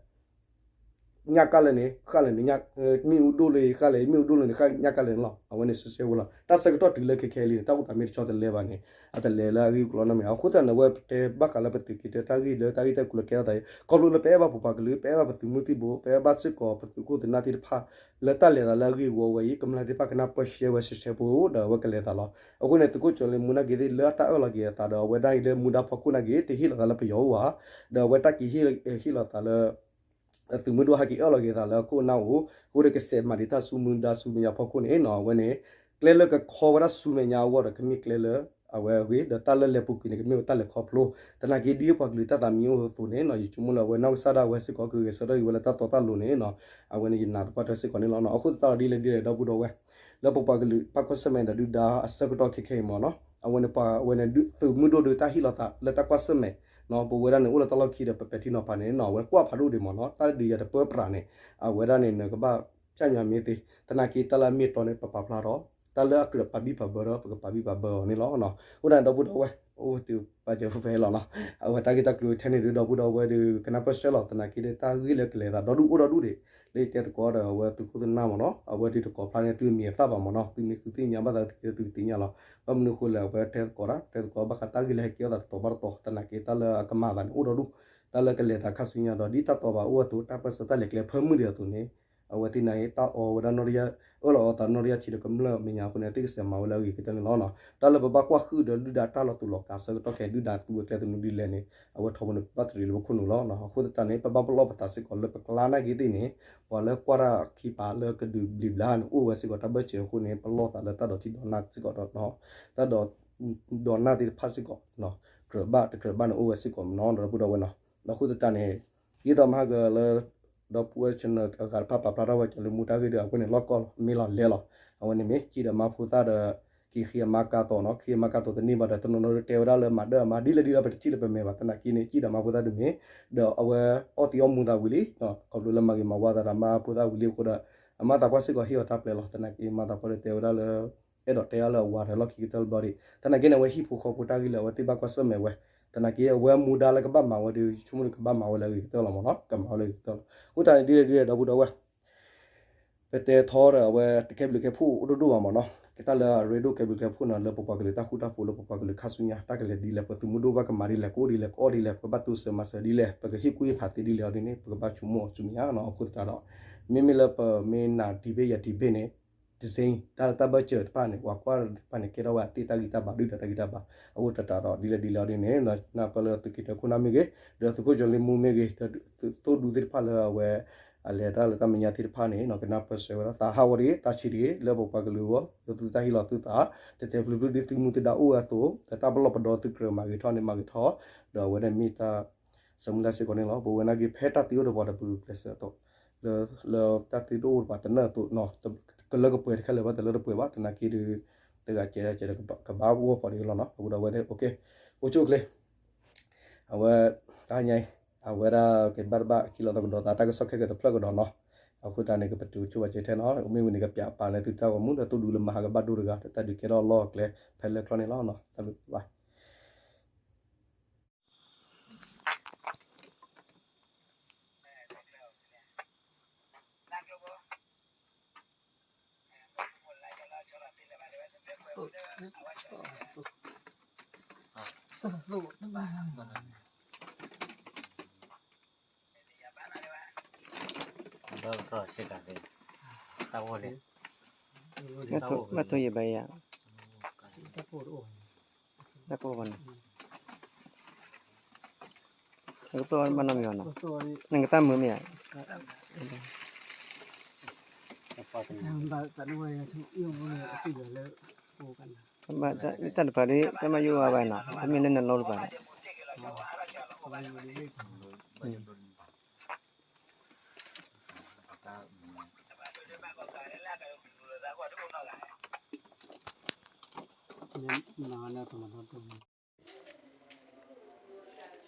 ညၣ်ကၢ်လၢာ်န့ၣ် ဃၣ်လၢာ်န့ၣ် မ့ၣ်အူဒိၣ်လၢဃၣ်လၢာ် မ့ၣ်အူဒိၣ်လၢာ်န့ၣ် ဃၣ်ညၣ်ကၢ်လၢာ်န့ၣ်လီၤ. အဝဲန့ၣ်ဆှဲဆှဲဖိလီၤ. တၢ်ဆၢကတီၢ်တုၤလၢခဲခဲအံၤလံန့ၣ် တၢ်အိၣ်သးမ့ၢ်တဆီတလဲဘၣ်န့ၣ် အတလဲၤလၢအဂ့ၢ်အကျိၤနီတမံၤ. အဃိသတးန့ၣ် အဝဲပတဲဘၣ်ဃးလၢပသုးက့တၢတၢ်ဂ့ၢ်လၢတၢ်ဂ့ၢ်တၢ်ကျိၤလၢကဲထီၣ်သးအံၤ ခီဖျိလၢပအဲၣ်ဘၣ်ပပှၤကလုာ် ပအဲၣ်ဘၣ်ပသုးမုၢ်သံၣ်ဘိ ပအဲၣ်ဘၣ်စ့ၢ်ကီးပသုးခိၣ်သုးနၢ်သ့ၣ်တဖၣ် လၢတၢ်လဲၤသးလၢအဂ့ၢ်အဝီဝဲအံၤ ကမျၢၢ်သ့ၣ်တဖၣ်ကနၢ်ပၢၢ်ရှဲဝဲဆှဲဆှဲဖိဒီးအဝဲကလဲၤသးလီၤ. အဃိန့ၣ် သုးခိၣ်ကၠီၤလ့မူနာ်က့ၤသ့ၣ်လၢအတၢ်အၢၣ်လီၤက့ၤအသးဒီး အဝဲဒၣ်အံၤလၢမူဒါဖီခိၣ်နာ်က့ၤ တဟ့ၣ်လီၤသးလၢပယီၤအိၣ်ဘၣ် ဒီးအဝဲတၢ်က့ၤဟ့ၣ်လီၤသးလၢ သုးမုၢ်ဒိၣ်ဟဲက့ၤအၢၣ်လီၤက့ၤသးလၢအခိၣ်အနၢ်အိၣ် အဃိဒီးကစဲးမၤဒံးတၢ်ဆူမူဒါဆူမဲာ်ညါဖီခိၣ်န့ၣ်နီၤ အဝဲန့ၣ် ကျဲလၢကခီဝဲဒၣ်ဆူမဲာ်ညါအဂီၢ်ဒီးကမ့ၢ်ကျဲလၢ အဝဲအဂ့ၢ် ဒီးတၢ်လၢလဲၤပူၤကွံာ်န့ၣ် ကမ့ၢ်ဝဲတၢ်လဲၤခီဖျိ သနာ်က့ဒ်ပှၤကလုာ်တၢ်သးမံအိၣ်အသိးန့ၣ်နီၤ ယဆိကမိၣ်လၢအဝဲနီၢ်ကစၢ်ဒၣ်ဝဲစ့ၢ်ကီးကဂဲၤဆၢထၢၣ်က့ၤဝဲလၢတၢ်တီတၢ်လိၤန့ၣ်နီၤ အဝဲန့ၣ်ယနာ်သပှၢ်တၢၢ်စ့ၢ်ကီးန့ၣ်လီၤ. အဃိသတးဒီးဒ်လဲၣ်ဒ်လဲၣ် ဒီပုၢ်ဒီဝဲၢ် လၢပပှၤကလုာ်တၢ်ကွၢ်ဆၢၣ်မဲာ်ဒီးဒုၣ်ဒါအဆၢကတီၢ်ခဲခဲအံၤမ့ၢ်နီၤ အဝဲန့ၣ်ပှၤဝဲန့ၣ် သုးမုၢ်ဒိၣ်ဒီးတၢ်ဟ့ၣ်လီၤသးလၢတၢ်ကွၢ်ဆၢၣ်မဲာ် ပဝဲဒၣ်န့ၣ် အိၣ်လၢတၢ်လီၢ်ခံဒီးပပဲာ်ထံနီၤဖးန့ၣ်နီၤ အဝဲကွၢ်ဖးဒိၣ်ဒံးမ့ၢ်နီၤ တၢ်ဒုးယၤတပၢပြးန့ၣ် အဝဲဒၣ်န့ၣ် နကဘၣ်ဖျါညါမ့ၢ်သ့ သနာ်က့တၢ်လၢအမ့ၢ်တီန့ၣ် ပပာ်ဖျါထီၣ် တၢ်လၢအကြၢးပာ်ဘံၣ်ပာ်ဘၢဒီး ပကပာ်ဘံၣ်ပာ်ဘၢအီၤန့ၣ်လီၤ. အဃိဒၣ်ဒီပုၢ်ဒီဝဲၢ် အိၣ်တုၤပာ်စၢၤဖဲဖဲလီၤနီၤ အဝဲတၢ်ဂ့ၢ်တၢ်ကျိၤထဲန့ၣ်ဒီး ဒီပုၢ်ဒီဝဲၢ်ဒီး ကနၢ်ပၢၢ်ဆှဲလီၤ သနာ်က့ဒီး တၢ်ဂ့ၢ်လၢကလဲၤသးဒီဒူၣ်အိၣ်ဒီဒူၣ်ဒံး လၢယတဲသကိးဒီး အဝဲသုးခိၣ်သုးနၢ်မ့ၢ်နီၤ အဝဲဒုးတကိးဖျါန့ၣ် သုမံၤအသၣ်ဘၣ်မ့ၢ်နီၤ သုမ့ၢ်ဃုသ့ၣ်ညါဘၣ်သးသုကသ့ၣ်ညါလီၤ. ဘၣ်မနုၤအဃိလဲၣ် အဝဲတဲသကိးတၢ် တဲသကိးဘၣ်ဃးတၢ်ဂ့ၢ်လၢဟဲကဲထီၣ်သးတတီၤဘၣ်တတီၤ သနာ်က့တၢ်လၢအကမၤသးန့ၣ် အိၣ်ဒီဒူၣ် တၢ်လၢကလဲၤသးခါဆူညါဒီး ဒ်တၢ်တီၤဘၣ်အိၣ်အသိး တၢ်ပၢၢ်ဆၢတၢ်လဲၤကျဲဖၢမုၢ်ဒံးအသိးန့ၣ် အဝဲသ့ၣ်န့ၣ် တၢ်အီဝဲဒၣ်နီၣ်တယၢ် အၢၣ်လီၤအီသးနီၣ်တယၢ်ထံဒီးကမျၢၢ်မဲာ်ညါအဃိန့ၣ် သ့ၣ်ကစဲးမၤဝဲလၢအဂ့ၤကတၢၢ်န့ၣ်လီၤ. တၢ်လၢပဘၣ်ကွၢ်ဟုၣ်ဒီးဒုၣ်ဒါတၢ်လီၤတူာ်လီၤကာ်ဆၢကတီၢ်ခဲအံၤ ဒုၣ်ဒါသူဝဲကျဲသနူဒ်လဲၣ်န့ၣ် အဝဲထီဘိန့ၣ် ပဘၣ်တရံးလၢပခိၣ်နူာ်လီၤ. အဃိသတးန့ၣ် ပဘၣ်ပလီၢ်ပသးစ့ၢ်ကီးလၢပကျါနာ်က့ၤသ့ၣ်န့ၣ် ပှၤလၢကွၢ်တၢ်ခံပာ်လၢကဒုးဘျံးဘျါန့ၣ် အိၣ်ဝဲစ့ၢ်ကီးတၢ်ဘၢၣ်စၢၤအဃိန့ၣ် ပလီၢ်သးလၢတၢ်ဒိးထံဒိးနၢ်စ့ၢ်ကီးဒီး တၢ်ဒိး ဒိးနၢ်သ့ၣ်တဖၣ်စ့ၢ်ကီး ကြၢးဘၣ်တကြၢးဘၣ်န့ၣ် အိၣ်ဝဲစ့ၢ်ကီးမ့ၢ်နီၤ ဒီပုၢ်ဒီဝဲၢ်နီၤ. ဒီးအဃိသတးန့ၣ် ဒ်သိးမဟါကလၢ ဒီပုၢ်ဝဲၢ် channel အဂၤတဖၣ်ပာ်ဖျါထီၣ်ဝဲကၠီၤလ့မူတၢ်ဂ့ၢ်ဒီး အဝဲန့ၣ်လီၢ်ကီၢ်လီၤ မ့ၢ်လီၤလဲလီၤ. အဝဲန့ၣ်မ့ၢ်ကံၣ်ဒီးမါဖိသၣ်ဒီး က့ၤဃ့အမါကါသိးနီၤ, ဃ့အမါကါသိးတန့ၢ်ဘၣ်ဒီး တနီၤနီၤတဲဝဲဒၣ်လၢမၤဒၢၣ်အမါ ဒ်လဲၣ်ဒ်လဲၣ် ပတထံၣ်လၢပမဲာ်ဘၣ်. သနာ်က့န့ၣ် စံၣ်ဒီးမါဖိသၣ်ဒုးမ့ၢ် ဒီးအဝဲအီၣ်သံအီၣ်မူသးဝံၤလံ, ခီဖျိလၢမၤဂ့ၤမၤဝါသးဒီးမါဖိသၣ်ဝံၤလံအဃိဒီး အမါသးပှၢ်စ့ၢ်ကီးဟ့ၣ်အီၤတၢ်ပျဲလီၤ. သနာ်က့မါသးပှၢ်ဒီးတဲဝဲဒၣ်လၢ အဲၣ်ဒိးတဲအါလၢအဝၤတၢ်လီၢ်ခံကတၢၢ်လၢဘျီဒံး. သနာ်က့န့ၣ် အဝဲဟံၣ်ဖိဃီဖိတၢ်ဂ့ၢ်လၢအဝဲသ့ၣ်ဘၣ်ကွၢ်ဆၢၣ်မဲာ်ဝဲ, သနာ်က့အဝဲမူဒါလၢကဘၣ်မၤဝဲဒီး ဆိကမိၣ်လၢကဘၣ်မၤဝဲလၢအဂ့ၤကတၢၢ်လီၤမ့ၢ်နီၤ, ကမၤဝဲလၢအဂ့ၤကတၢၢ်လီၤ. အဃိသတးန့ၣ် ဒ်လဲၣ်ဒ်လဲၣ် ဒီပုၢ်ဒီဝဲၢ် ပတဲထီဒီးအဝဲတကဲဘျုးကဲဖှိၣ်အိၣ်ဒိၣ်ဒိၣ်ဘၣ်မ့ၢ်နီၤ, ကတၢၢ်လၢအရ့ဒိၣ်ကဲဘျုးကဲဖှိၣ်နီၤ လၢပပှၤကလုာ်တၢ်ဃူတၢ်ဖိး လၢပပှၤကလုာ်ခါဆူညါ တၢ်ကလဲၤဒ်လဲၣ် ပသုးမုၢ်ဒိၣ်ဘၣ်ကမၤဒ်လဲၣ် ကအိၣ်ဒ်လဲၣ် ကအီၣ်ဒ်လဲၣ် ပကဘၣ်တိစၢၤမၤစၢၤဒ်လဲၣ် ပကဟ့ၣ်ကူၣ်ဟ့ၣ်ဖးသ့ဒ်လဲၣ်အီၤဒ်န့ၣ် ပကဘၣ်ဆိကမိၣ်အီၤဆူမဲာ်ညါနီၤ. အဃိသတးဒီး မ့မ့ၢ်လၢပမ့ၢ်နၤဒံးဘ့ၣ်ယၤဒံးဘ့ၣ်န့ၣ် တစ့ တၢ်လၢတၢ်ဘၢၣ်စၢၤတဖၣ်န့ၣ် ပှၤကွၢ်တဖၣ်န့ၣ် ကဲထီၣ်ဝဲအသ့ၣ်တၢ်ဂံၢ်တၢ်ဘါ ဒုၣ်ဒါတၢ်ဂံၢ်တၢ်ဘါ. အဃိသတးဒီး ဒ်လဲၣ်ဒ်လဲၣ်အီၤဒ်န့ၣ် နၢ်ပၢၢ်လၢသုးက့ၤတၢခိၣ်နၢ်မ့ၢ်ဂ့ၤ ဒီးသုးခိၣ်ကၠီၤလ့မူမ့ၢ်ဂ့ၤ ဒီးသုးသိၣ်ဒူသ့ၣ်တဖၣ်လၢအဝဲ အလဲၤတၢ်လၢတၢ်မဲာ်ညါသ့ၣ်တဖၣ်န့ၣ် ကနၢ်ပၢၢ်ဆၢဝဲဒၣ် သးဟးဂီၤတဂ့ၤ သးဆံးတဂ့ၤ လၢပပှၤကလုာ်အဂီၢ် လၢသုတၢ်ဟ့ၣ်လီၤသုသး တဲတဲဖျုဖျုဒ်သုးမုၢ်သဒါအိၣ်ဝဲအသိး ဒီးတၢ်ပလီၢ်ပဒီသုးကြၢးမၤဂ့ၤထီၣ်န့ၣ် မၤဂ့ၤထီၣ် ဒီးအဝဲန့ၣ်မ့ၢ်တၢ် ဆၢမုၢ်လၢ်စ့ၢ်ကီးန့ၣ်လီၤ. ပဝဲနာ်က့ ဖဲတၢ်သံအိၣ်ဒီးပှၤဒီးပဂုာ်ကျဲးစၢးအသိး လၢတၢ်သံတအိၣ်ဒီးပှၤတနၢၢ်အသိး ကလၢကပှဲၤတခါလၢၤဘၣ် တလၢတပှဲၤဘၣ် သနာ်က့ဒီး တဂၤကဲဒၣ်ကဲဒီးကဘၣ်ဂီၢ်ဖီဒ်အံၤလီၤနီၤ. အဃိဒီးအဝဲသ့ၣ် အိၣ်ဆူၣ်အိၣ်ချ့ အဝဲ တဟါညါအံၤ အဝဲဒၣ်ကဘၣ်တဘၣ်ခံလီၤသီကဒီးသး တၢ်ကစီၣ်ခဲကဲတဖျၢၣ်ကဒီးနီၤ. အဃိသတးန့ၣ် ကပတုာ်ဆိဘၣ်စ့ထဲနီၤ မ့ၢ်ဝံၤန့ၣ် ကပျးပာ်လၢသုတၢ်ဂီၤမူဒီးသိၣ်ဒူလၢမၤဟးကဘၣ်ဒိတဂၤ တၢ်ဒုးကဲထီၣ်လီၢ်အကျဲ ဖဲလၢကျီန့ၣ်လီၤ. တၢ်ဘျုးဘၣ် ဘၣ်ထိယဘၣ်ယၤ တၢ်ကိၢ်ဘၣ်န့ၣ် နကပၢၢ်ဘၣ်နီတမံၤဘၣ်နီၤ န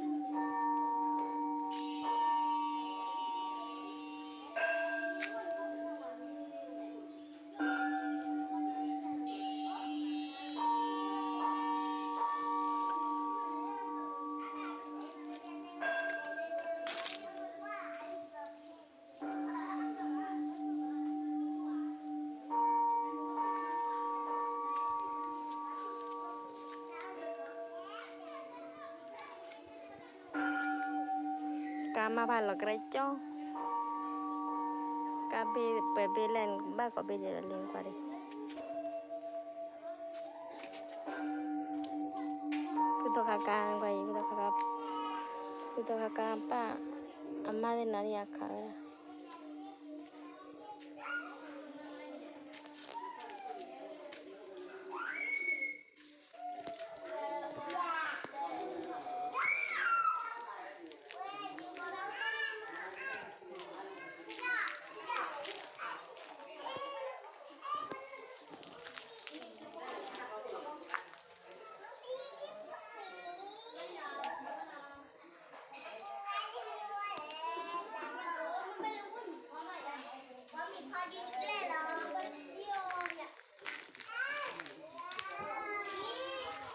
ကတၢ်မုာ်မ့ၢ်ဧါ တၢ်တဖၣ်ဒ် တၢ်မၤယိၣ်အါဘၣ်နီၤ တမ့ၢ်လၢနလီတဖၣ်ဒီး ကါမၤဖးလီၤကရဲကၠီ, ကါဘ့ၣ်ပှဲၤဘ့ၣ်လဲၣ် ဘၣ်ကိးဘ့ၣ်ဒဲးလီၤလံကွၢ်ဒံး, ဖုသီခါကါကွၢ်အံၤ, ဖုသီခါကါ, ဖုသီခါကါပၢ်, အမါသ့ၣ်နၤန့ၣ်အခးဝဲဒၣ်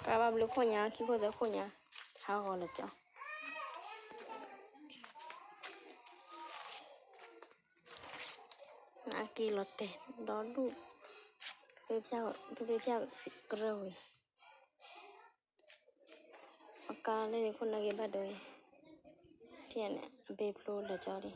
ကါဘၣ်ဘျုးခိၣ်ညါ ခံခိၣ်သၢခိၣ်ညါ ဟးဂီၤလၢကၠီ နက့ၤလီၤတဲာ်ဒီဒူၣ်, ဖဲဖျၢၣ်ကရၢၢ်ဝံၤ, အကါလၢန့ၣ်ခိၣ်နၢ်က့ၤဘၣ်ဒိအံၤ, ထံၣ်န့ၣ် အဘ့ၣ်ဖျိလၢကၠီလံ